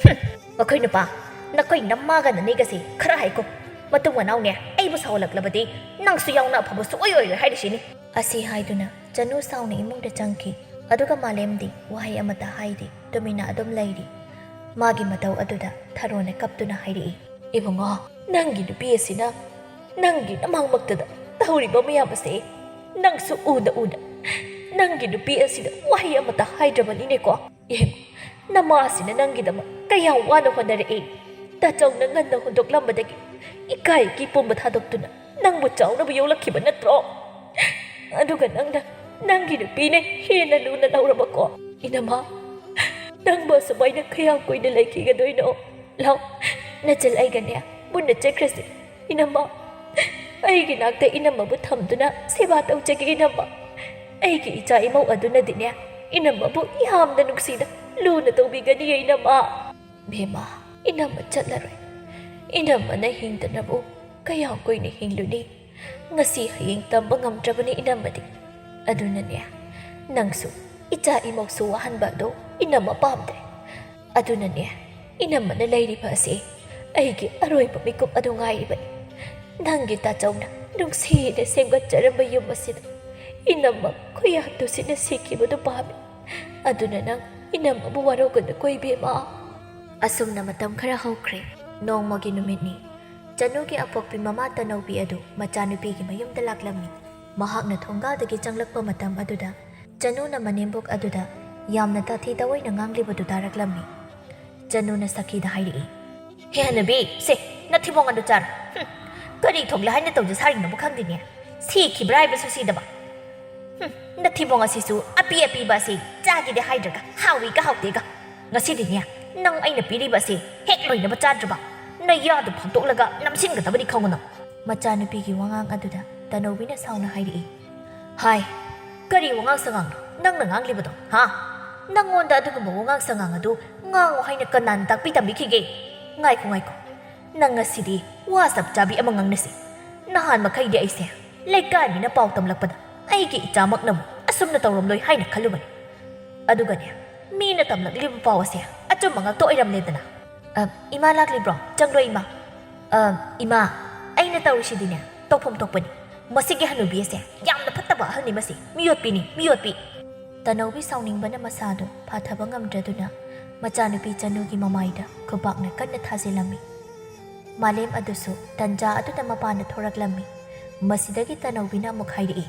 ꯍꯨꯝ, ꯃꯈꯣꯏ ꯅꯨꯄꯥ, ꯅꯈꯣꯏ ꯅꯃꯥꯒ ꯅꯅꯦꯒꯁꯦ ꯈꯔ ꯍꯥꯏꯀꯣ꯫ ꯃꯇꯨꯡ ꯃꯅꯥꯎꯅꯦ, ꯑꯩꯕꯨ ꯁꯥꯎꯍꯜꯂꯛꯂꯕꯗꯤ ꯅꯪꯁꯨ ꯌꯥꯎꯅ ꯑꯐꯕ ꯁꯨꯛꯑꯣꯏ ꯑꯣꯏꯔꯣꯏ ꯍꯥꯏꯔꯤꯁꯤꯅꯤ꯫" ꯑꯁꯤ ꯍꯥꯏꯗꯨꯅ ꯆꯅꯨ ꯁꯥꯎꯅ ꯏꯃꯨꯡꯗ ꯆꯪꯈꯤ꯫ ꯑꯗꯨꯒ ꯃꯥꯂꯦꯝꯗꯤ ꯋꯥꯍꯩ ꯑꯃꯠꯇ ꯍꯥꯏꯗꯦ, ꯇꯨꯃꯤꯟꯅ ꯑꯗꯨꯝ ꯂꯩꯔꯤ꯫ ꯃꯥꯒꯤ ꯃꯇꯧ ꯑꯗꯨꯗ ꯊꯔꯣꯅ ꯀꯞꯇꯨꯅ ꯍꯥꯏꯔꯛꯏ, "ꯏꯕꯨꯡꯉꯣ, ꯅꯪꯒꯤ ꯅꯨꯄꯤ ꯑꯁꯤꯅ ꯅꯪꯒꯤ ꯅꯃꯥꯡꯃꯛꯇꯗ ꯇꯧꯔꯤꯕ ꯃꯌꯥꯝ ꯑꯁꯦ ꯅꯪꯁꯨ ꯎꯅ ꯎꯅ ꯅꯪꯒꯤ ꯅꯨꯄꯤ ꯑꯁꯤꯗ ꯋꯥꯍꯩ ꯑꯃꯠꯇ ꯍꯥꯏꯗ꯭ꯔꯕꯅꯤꯅꯦꯀꯣ? ꯌꯦꯡꯉꯨ, ꯅꯃꯥꯁꯤꯅ ꯅꯪꯒꯤꯗꯃꯛ ꯀꯌꯥꯝ ꯋꯥꯅ ꯍꯣꯠꯅꯔꯛꯏ꯫ ꯇꯥꯆꯧꯅ ꯉꯟꯅ ꯍꯨꯟꯗꯣꯛꯂꯝꯕꯗꯒꯤ ꯏꯀꯥꯏ ꯏꯀꯤ ꯄꯨꯝꯕ ꯊꯥꯗꯣꯛꯇꯨꯅ ꯅꯪꯕꯨ ꯆꯥꯎꯅꯕ ꯌꯣꯛꯂꯛꯈꯤꯕ ꯅꯠꯇ꯭ꯔꯣ? ꯑꯗꯨꯒ ꯅꯪꯅ ꯅꯪꯒꯤ ꯅꯨꯄꯤꯅ ꯍꯦꯟꯅ ꯂꯨꯅ ꯂꯧꯔꯕꯀꯣ? ꯏꯅꯝꯃ, ꯅꯪꯕꯨ ꯑꯁꯨꯃꯥꯏꯅ ꯀꯌꯥꯝ ꯀꯨꯏꯅ ꯂꯩꯈꯤꯒꯗꯣꯏꯅꯣ? ꯂꯥꯎ, ꯅꯆꯜ ꯑꯩꯒꯅꯦ ꯄꯨꯟꯅ ꯆꯠꯈ꯭ꯔꯁꯤ꯫ ꯏꯅꯝꯃ, ꯑꯩꯒꯤ ꯅꯥꯛꯇ ꯏꯅꯝꯃꯕꯨ ꯊꯝꯗꯨꯅ ꯁꯦꯕꯥ ꯇꯧꯖꯒꯦ ꯏꯅꯝꯃ꯫ ꯑꯩꯒꯤ ꯏꯆꯥ ꯏꯃꯧ ꯑꯗꯨꯅꯗꯤꯅꯦ ꯏꯅꯝꯃꯕꯨ ꯌꯥꯝꯅ ꯅꯨꯡꯁꯤꯅ ꯂꯨꯅ ꯇꯧꯕꯤꯒꯅꯤꯌꯦ ꯏꯅꯝꯃ꯫ ꯕꯦꯝꯃ, ꯏꯅꯝꯃ ꯆꯠꯂꯔꯣꯏ꯫ ꯏꯅꯝꯃꯅ ꯍꯤꯡꯗꯅꯕꯨ ꯀꯌꯥꯝ ꯀꯨꯏꯅ ꯍꯤꯡꯂꯨꯅꯤ? ꯉꯁꯤ ꯍꯌꯦꯡ ꯇꯝꯕ ꯉꯝꯗ꯭ꯔꯕꯅꯤ ꯏꯅꯝꯃꯗꯤ꯫ ꯑꯗꯨꯅꯅꯦ, ꯅꯪꯁꯨ ꯏꯆꯥ ꯏꯃꯧꯁꯨ ꯋꯥꯍꯟꯕ ꯑꯗꯨ ꯏꯅꯝꯃ ꯄꯥꯝꯗꯦ꯫ ꯑꯗꯨꯅꯅꯦ, ꯏꯅꯝꯃꯅ ꯂꯩꯔꯤꯕ ꯑꯁꯤ ꯑꯩꯒꯤ ꯑꯔꯣꯏꯕ ꯃꯤꯀꯨꯞ ꯑꯗꯨ ꯉꯥꯏꯔꯤꯕꯅꯤ꯫ ꯅꯪꯒꯤ ꯇꯥꯆꯧꯅ ꯅꯨꯡꯁꯤꯅ ꯁꯦꯝꯒꯠꯆꯔꯝꯕ ꯌꯨꯝ ꯑꯁꯤꯗ ꯏꯅꯝꯃ ꯈꯨꯌꯥ ꯇꯨꯁꯤꯠꯅ ꯁꯤꯈꯤꯕꯗꯨ ꯄꯥꯝꯃꯤ꯫ ꯑꯗꯨꯅ ꯅꯪ ꯏꯅꯝꯃꯕꯨ ꯋꯥꯔꯧꯒꯅꯨꯀꯣ ꯏꯕꯦꯝꯃ꯫ ꯑꯁꯨꯝꯅ ꯃꯇꯝ ꯈꯔ ꯍꯧꯈ꯭ꯔꯦ꯫ ꯅꯣꯡꯃꯒꯤ ꯅꯨꯃꯤꯠꯅꯤ꯫ ꯆꯅꯨꯒꯤ ꯑꯄꯣꯛꯄꯤ ꯃꯃꯥ ꯇꯅꯧꯕꯤ ꯑꯗꯨ ꯃꯆꯥꯅꯨꯄꯤꯒꯤ ꯃꯌꯨꯝꯗ ꯂꯥꯛꯂꯝꯃꯤ꯫ ꯃꯍꯥꯛꯅ ꯊꯣꯡꯒꯥꯗꯒꯤ ꯆꯪꯂꯛꯄ ꯃꯇꯝ ꯑꯗꯨꯗ ꯆꯅꯨꯅ ꯃꯅꯦꯝꯕꯣꯛ ꯑꯗꯨꯗ ꯌꯥꯝꯅ ꯇꯥꯊꯤ ꯇꯑꯣꯏꯅ ꯉꯥꯡꯂꯤꯕꯗꯨ ꯇꯥꯔꯛꯂꯝꯃꯤ꯫ ꯆꯅꯨꯅ ꯁꯈꯤꯗ ꯍꯥꯏꯔꯛꯏ, "ꯍꯦ ꯍꯅꯨꯕꯤ, ꯁꯦ, ꯅꯊꯤꯕꯣꯡ ꯑꯗꯨ ꯆꯥꯔꯣ꯫ ꯍꯨꯝ, ꯀꯔꯤ ꯊꯣꯛꯂꯦ ꯍꯥꯏꯅ ꯇꯧꯖ ꯁꯥꯔꯤꯅꯣꯕꯨ ꯈꯪꯗꯦꯅꯦ꯫ ꯁꯤꯈꯤꯕ꯭ꯔꯥ ꯍꯥꯏꯕꯁꯨ ꯁꯤꯗꯕ꯫ ꯍꯨꯝ, ꯅꯊꯤꯕꯣꯡ ꯑꯁꯤꯁꯨ ꯑꯄꯤ ꯑꯄꯤꯕ ꯑꯁꯤ ꯆꯥꯒꯦꯗꯤ ꯍꯥꯏꯗ꯭ꯔꯒ ꯍꯥꯎꯏꯒ ꯍꯥꯎꯇꯦꯒ꯫ ꯉꯁꯤꯗꯤꯅꯦ, ꯅꯪ ꯑꯩꯅ ꯄꯤꯔꯤꯕ ꯑꯁꯤ ꯍꯦꯛ ꯂꯣꯏꯅꯕ ꯆꯥꯗ꯭ꯔꯕ ꯅꯌꯥꯗꯨ ꯐꯥꯛꯇꯣꯛꯂꯒ ꯅꯝꯁꯤꯟꯒꯗꯕꯅꯤ ꯈꯪꯉꯨ ꯅꯪ꯫" ꯃꯆꯥꯅꯨꯄꯤꯒꯤ ꯋꯥꯉꯥꯡ ꯑꯗꯨꯗ ꯇꯅꯧꯕꯤꯅ ꯁꯥꯎꯅ ꯍꯥꯏꯔꯛꯏ, "ꯍꯥꯏ, ꯀꯔꯤ ꯋꯥꯉꯥꯡ ꯁꯉꯥꯡꯅꯣ ꯅꯪꯅ ꯉꯥꯡꯂꯤꯕꯗꯣ, ꯍꯥ? ꯅꯪꯉꯣꯟꯗ ꯑꯗꯨꯒꯨꯝꯕ ꯋꯥꯉꯥꯡ ꯁꯉꯥꯡ ꯑꯗꯨ ꯉꯥꯡꯉꯨ ꯍꯥꯏꯅ ꯀꯅꯥꯅ ꯇꯥꯛꯄꯤ ꯇꯝꯕꯤꯈꯤꯒꯦ? ꯉꯥꯏꯈꯣ, ꯉꯥꯏꯈꯣ꯫ ꯅꯪ ꯉꯁꯤꯗꯤ ꯋꯥ ꯆꯞ ꯆꯥꯕꯤ ꯑꯃ ꯉꯥꯡꯅꯁꯤ꯫ ꯅꯍꯥꯟ ꯃꯈꯩꯗꯤ ꯑꯩꯁꯦ ꯂꯩꯀꯥꯏ ꯃꯤꯅ ꯄꯥꯎ ꯇꯝꯂꯛꯄꯗ ꯑꯩꯒꯤ ꯏꯆꯥꯃꯛꯅꯕꯨ ꯑꯁꯨꯝꯅ ꯇꯧꯔꯝꯂꯣꯏ ꯍꯥꯏꯅ ꯈꯜꯂꯨꯕꯅꯤ꯫ ꯑꯗꯨꯒꯅꯦ, ꯃꯤꯅ ꯇꯝꯂꯛꯂꯤꯕ ꯄꯥꯎ ꯑꯁꯦ ꯑꯆꯨꯝꯕ ꯉꯥꯛꯇ ꯑꯣꯏꯔꯝꯂꯦꯗꯅ꯫" "ꯑ, ꯏꯃꯥ ꯂꯥꯛꯂꯤꯕ꯭ꯔꯣ? ꯆꯪꯂꯣ ꯏꯃꯥ꯫" "ꯑ, ꯏꯃꯥ, ꯑꯩꯅ ꯇꯧꯔꯤꯁꯤꯗꯤꯅꯦ, ꯇꯧꯐꯝ ꯊꯣꯛꯄꯅꯤ꯫ ꯃꯁꯤꯒꯤ ꯍꯅꯨꯕꯤ ꯑꯁꯦ ꯌꯥꯝꯅ ꯐꯠꯇꯕ ꯑꯍꯜꯅꯤ ꯃꯁꯤ꯫ ꯃꯤꯑꯣꯠꯄꯤꯅꯤ, ꯃꯤꯑꯣꯠꯄꯤ꯫" ꯇꯅꯧꯕꯤ ꯁꯥꯎꯅꯤꯡꯕꯅ ꯃꯁꯥꯗꯨ ꯐꯥꯊꯕ ꯉꯝꯗ꯭ꯔꯗꯨꯅ ꯃꯆꯥꯅꯨꯄꯤ ꯆꯅꯨꯒꯤ ꯃꯃꯥꯏꯗ ꯈꯨꯕꯥꯛꯅ ꯀꯟꯅ ꯊꯥꯖꯤꯜꯂꯝꯃꯤ꯫ ꯃꯥꯂꯦꯝ ꯑꯗꯨꯁꯨ ꯇꯟꯖꯥ ꯑꯗꯨꯗ ꯃꯄꯥꯟꯗ ꯊꯣꯔꯛꯂꯝꯃꯤ꯫ ꯃꯁꯤꯗꯒꯤ ꯇꯅꯧꯕꯤꯅ ꯑꯃꯨꯛ ꯍꯥꯏꯔꯛꯏ,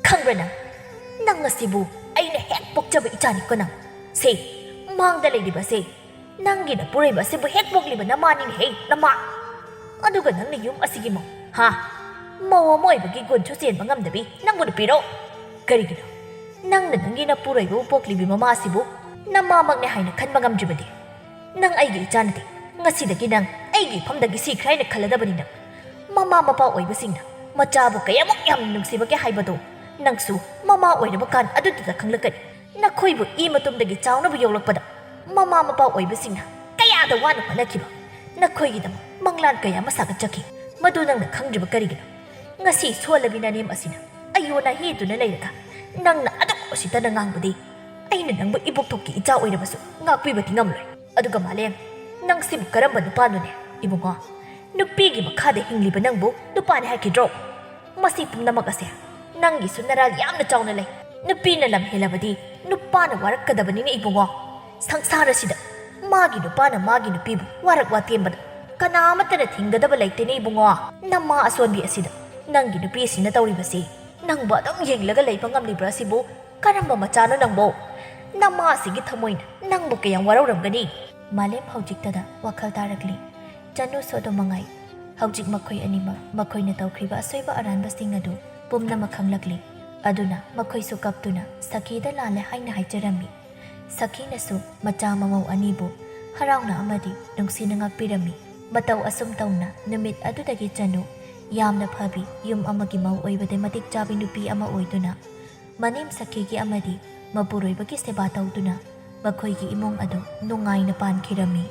"ꯈꯪꯕ꯭ꯔꯥ ꯅꯪ? ꯅꯪ ꯑꯁꯤꯕꯨ ꯑꯩꯅ ꯍꯦꯛ ꯄꯣꯛꯆꯕ ꯏꯆꯥꯅꯤꯀꯣ ꯅꯪ꯫ ꯁꯦ, ꯃꯥꯡꯗ ꯂꯩꯔꯤꯕꯁꯦ ꯅꯪꯒꯤ ꯅꯄꯨꯔꯣꯏꯕ ꯑꯁꯤꯕꯨ ꯍꯦꯛ ꯄꯣꯛꯂꯤꯕ ꯅꯃꯥꯅꯤꯅꯦꯍꯦ, ꯅꯃꯥ꯫ ꯑꯗꯨꯒ ꯅꯪꯅ ꯌꯨꯝ ꯑꯁꯤꯒꯤ ꯃꯧ, ꯍꯥ? ꯃꯧ ꯑꯃ ꯑꯣꯏꯕꯒꯤ ꯒꯨꯟꯁꯨ ꯆꯦꯟꯕ ꯉꯝꯗꯕꯤ ꯅꯪꯕꯨ ꯅꯨꯄꯤꯔꯣ? ꯀꯔꯤꯒꯤꯅꯣ ꯅꯪꯅ ꯅꯪꯒꯤ ꯅꯄꯨꯔꯣꯏꯕꯕꯨ ꯄꯣꯛꯂꯤꯕꯤ ꯃꯃꯥ ꯑꯁꯤꯕꯨ ꯅꯃꯥꯃꯛꯅꯦ ꯍꯥꯏꯅ ꯈꯟꯕ ꯉꯝꯗ꯭ꯔꯤꯕꯗꯤ? ꯅꯪ ꯑꯩꯒꯤ ꯏꯆꯥ ꯅꯠꯇꯦ꯫ ꯉꯁꯤꯗꯒꯤ ꯅꯪ ꯑꯩꯒꯤ ꯏꯐꯝꯗꯒꯤ ꯁꯤꯈ꯭ꯔꯦ ꯍꯥꯏꯅ ꯈꯜꯂꯗꯕꯅꯤ ꯅꯪ꯫ ꯃꯃꯥ ꯃꯄꯥ ꯑꯣꯏꯕꯁꯤꯡꯅ ꯃꯆꯥꯕꯨ ꯀꯌꯥꯃꯨꯛ ꯌꯥꯝꯅ ꯅꯨꯡꯁꯤꯕꯒꯦ ꯍꯥꯏꯕꯗꯨ ꯅꯪꯁꯨ ꯃꯃꯥ ꯑꯣꯏꯔꯕ ꯀꯥꯟ ꯑꯗꯨꯗꯨꯗ ꯈꯪꯂꯛꯀꯅꯤ꯫ ꯅꯈꯣꯏꯕꯨ ꯏ ꯃꯇꯨꯝꯗꯒꯤ ꯆꯥꯎꯅꯕ ꯌꯣꯛꯂꯛꯄꯗ ꯃꯃꯥ ꯃꯄꯥ ꯑꯣꯏꯕꯁꯤꯡꯅ ꯀꯌꯥꯗ ꯋꯥꯅ ꯍꯣꯠꯅꯈꯤꯕ, ꯅꯈꯣꯏꯒꯤꯗꯃꯛ ꯃꯪꯂꯥꯟ ꯀꯌꯥ ꯑꯃ ꯁꯥꯒꯠꯆꯈꯤ꯫ ꯃꯗꯨ ꯅꯪꯅ ꯈꯪꯗ꯭ꯔꯤꯕ ꯀꯔꯤꯒꯤꯅꯣ? ꯉꯁꯤ ꯁꯣꯜꯂꯕꯤ ꯅꯅꯦꯝ ꯑꯁꯤꯅ ꯑꯌꯣꯟ ꯑꯍꯤꯗꯨꯅ ꯂꯩꯔꯒ ꯅꯪꯅ ꯑꯗꯨꯛ ꯎꯁꯤꯠꯇꯅ ꯉꯥꯡꯕꯗꯤ ꯑꯩꯅ ꯅꯪꯕꯨ ꯏꯕꯣꯛꯊꯣꯛꯀꯤ ꯏꯆꯥ ꯑꯣꯏꯔꯕꯁꯨ ꯉꯥꯛꯄꯤꯕꯗꯤ ꯉꯝꯂꯣꯏ꯫ ꯑꯗꯨꯒ ꯃꯥꯂꯦꯝ, ꯅꯪꯁꯤꯕꯨ ꯀꯔꯝꯕ ꯅꯨꯄꯥꯅꯣꯅꯦ? ꯏꯕꯨꯡꯉꯣ, ꯅꯨꯄꯤꯒꯤ ꯃꯈꯥꯗ ꯍꯤꯡꯂꯤꯕ ꯅꯪꯕꯨ ꯅꯨꯄꯥꯅꯤ ꯍꯥꯏꯈꯤꯗ꯭ꯔꯣ? ꯃꯁꯤ ꯄꯨꯝꯅꯃꯛ ꯑꯁꯦ ꯅꯪꯒꯤꯁꯨ ꯅꯔꯥꯜ ꯌꯥꯝꯅ ꯆꯥꯎꯅ ꯂꯩ꯫ ꯅꯨꯄꯤꯅ ꯂꯝ ꯍꯦꯜꯂꯕꯗꯤ ꯅꯨꯄꯥꯅ ꯋꯥꯔꯛꯀꯗꯕꯅꯤꯅꯦ ꯏꯕꯨꯡꯉꯣ꯫ ꯁꯪꯁꯥꯔ ꯑꯁꯤꯗ ꯃꯥꯒꯤ ꯅꯨꯄꯥꯅ ꯃꯥꯒꯤ ꯅꯨꯄꯤꯕꯨ ꯋꯥꯔꯛ ꯋꯥꯇꯦꯝꯕꯗ ꯀꯅꯥ ꯑꯃꯠꯇꯅ ꯊꯤꯡꯒꯗꯕ ꯂꯩꯇꯦꯅꯦ ꯏꯕꯨꯡꯉꯣ꯫ ꯅꯃꯥ ꯑꯁꯣꯟꯕꯤ ꯑꯁꯤꯗ ꯅꯪꯒꯤ ꯅꯨꯄꯤ ꯑꯁꯤꯅ ꯇꯧꯔꯤꯕꯁꯤ ꯅꯪꯕꯨ ꯑꯗꯨꯝ ꯌꯦꯡꯂꯒ ꯂꯩꯕ ꯉꯝꯂꯤꯕ꯭ꯔꯥ ꯑꯁꯤꯕꯨ? ꯀꯔꯝꯕ ꯃꯆꯥꯅꯣ ꯅꯪꯕꯣ? ꯅꯃꯥ ꯑꯁꯤꯒꯤ ꯊꯃꯣꯏꯅ ꯅꯪꯕꯨ ꯀꯌꯥꯝ ꯋꯥꯔꯧꯔꯝꯒꯅꯤ? ꯃꯥꯂꯦꯝ ꯍꯧꯖꯤꯛꯇꯗ ꯋꯥꯈꯜ ꯇꯥꯔꯛꯂꯤ꯫ ꯆꯅꯨꯁꯨ ꯑꯗꯨ ꯃꯉꯥꯏ꯫ ꯍꯧꯖꯤꯛ ꯃꯈꯣꯏ ꯑꯅꯤꯃꯛ ꯃꯈꯣꯏꯅ ꯇꯧꯈ꯭ꯔꯤꯕ ꯑꯁꯣꯏꯕ ꯑꯔꯥꯟꯕꯁꯤꯡ ꯑꯗꯨ ꯄꯨꯝꯅꯃꯛ ꯈꯪꯂꯛꯂꯤ꯫ ꯑꯗꯨꯅ ꯃꯈꯣꯏꯁꯨ ꯀꯞꯇꯨꯅ ꯁꯈꯤꯗ ꯂꯥꯜꯂꯦ ꯍꯥꯏꯅ ꯍꯥꯏꯖꯔꯝꯃꯤ꯫ ꯁꯈꯤꯅꯁꯨ ꯃꯆꯥ ꯃꯃꯧ ꯑꯅꯤꯕꯨ ꯍꯔꯥꯎꯅ ꯑꯃꯗꯤ ꯅꯨꯡꯁꯤꯅ ꯉꯥꯛꯄꯤꯔꯝꯃꯤ꯫ ꯃꯇꯧ ꯑꯁꯨꯝ ꯇꯧꯅ ꯅꯨꯃꯤꯠ ꯑꯗꯨꯗꯒꯤ ꯆꯅꯨ ꯌꯥꯝꯅ ꯐꯕꯤ, ꯌꯨꯝ ꯑꯃꯒꯤ ꯃꯧ ꯑꯣꯏꯕꯗ ꯃꯇꯤꯛ ꯆꯥꯕꯤ ꯅꯨꯄꯤ ꯑꯃ ꯑꯣꯏꯗꯨꯅ ꯃꯅꯦꯝ ꯁꯈꯤꯒꯤ ꯑꯃꯗꯤ ꯃꯄꯨꯔꯣꯏꯕꯒꯤ ꯁꯦꯕꯥ ꯇꯧꯗꯨꯅ ꯃꯈꯣꯏꯒꯤ ꯏꯃꯨꯡ ꯑꯗꯨ ꯅꯨꯡꯉꯥꯏꯅ ꯄꯥꯟꯈꯤꯔꯝꯃꯤ꯫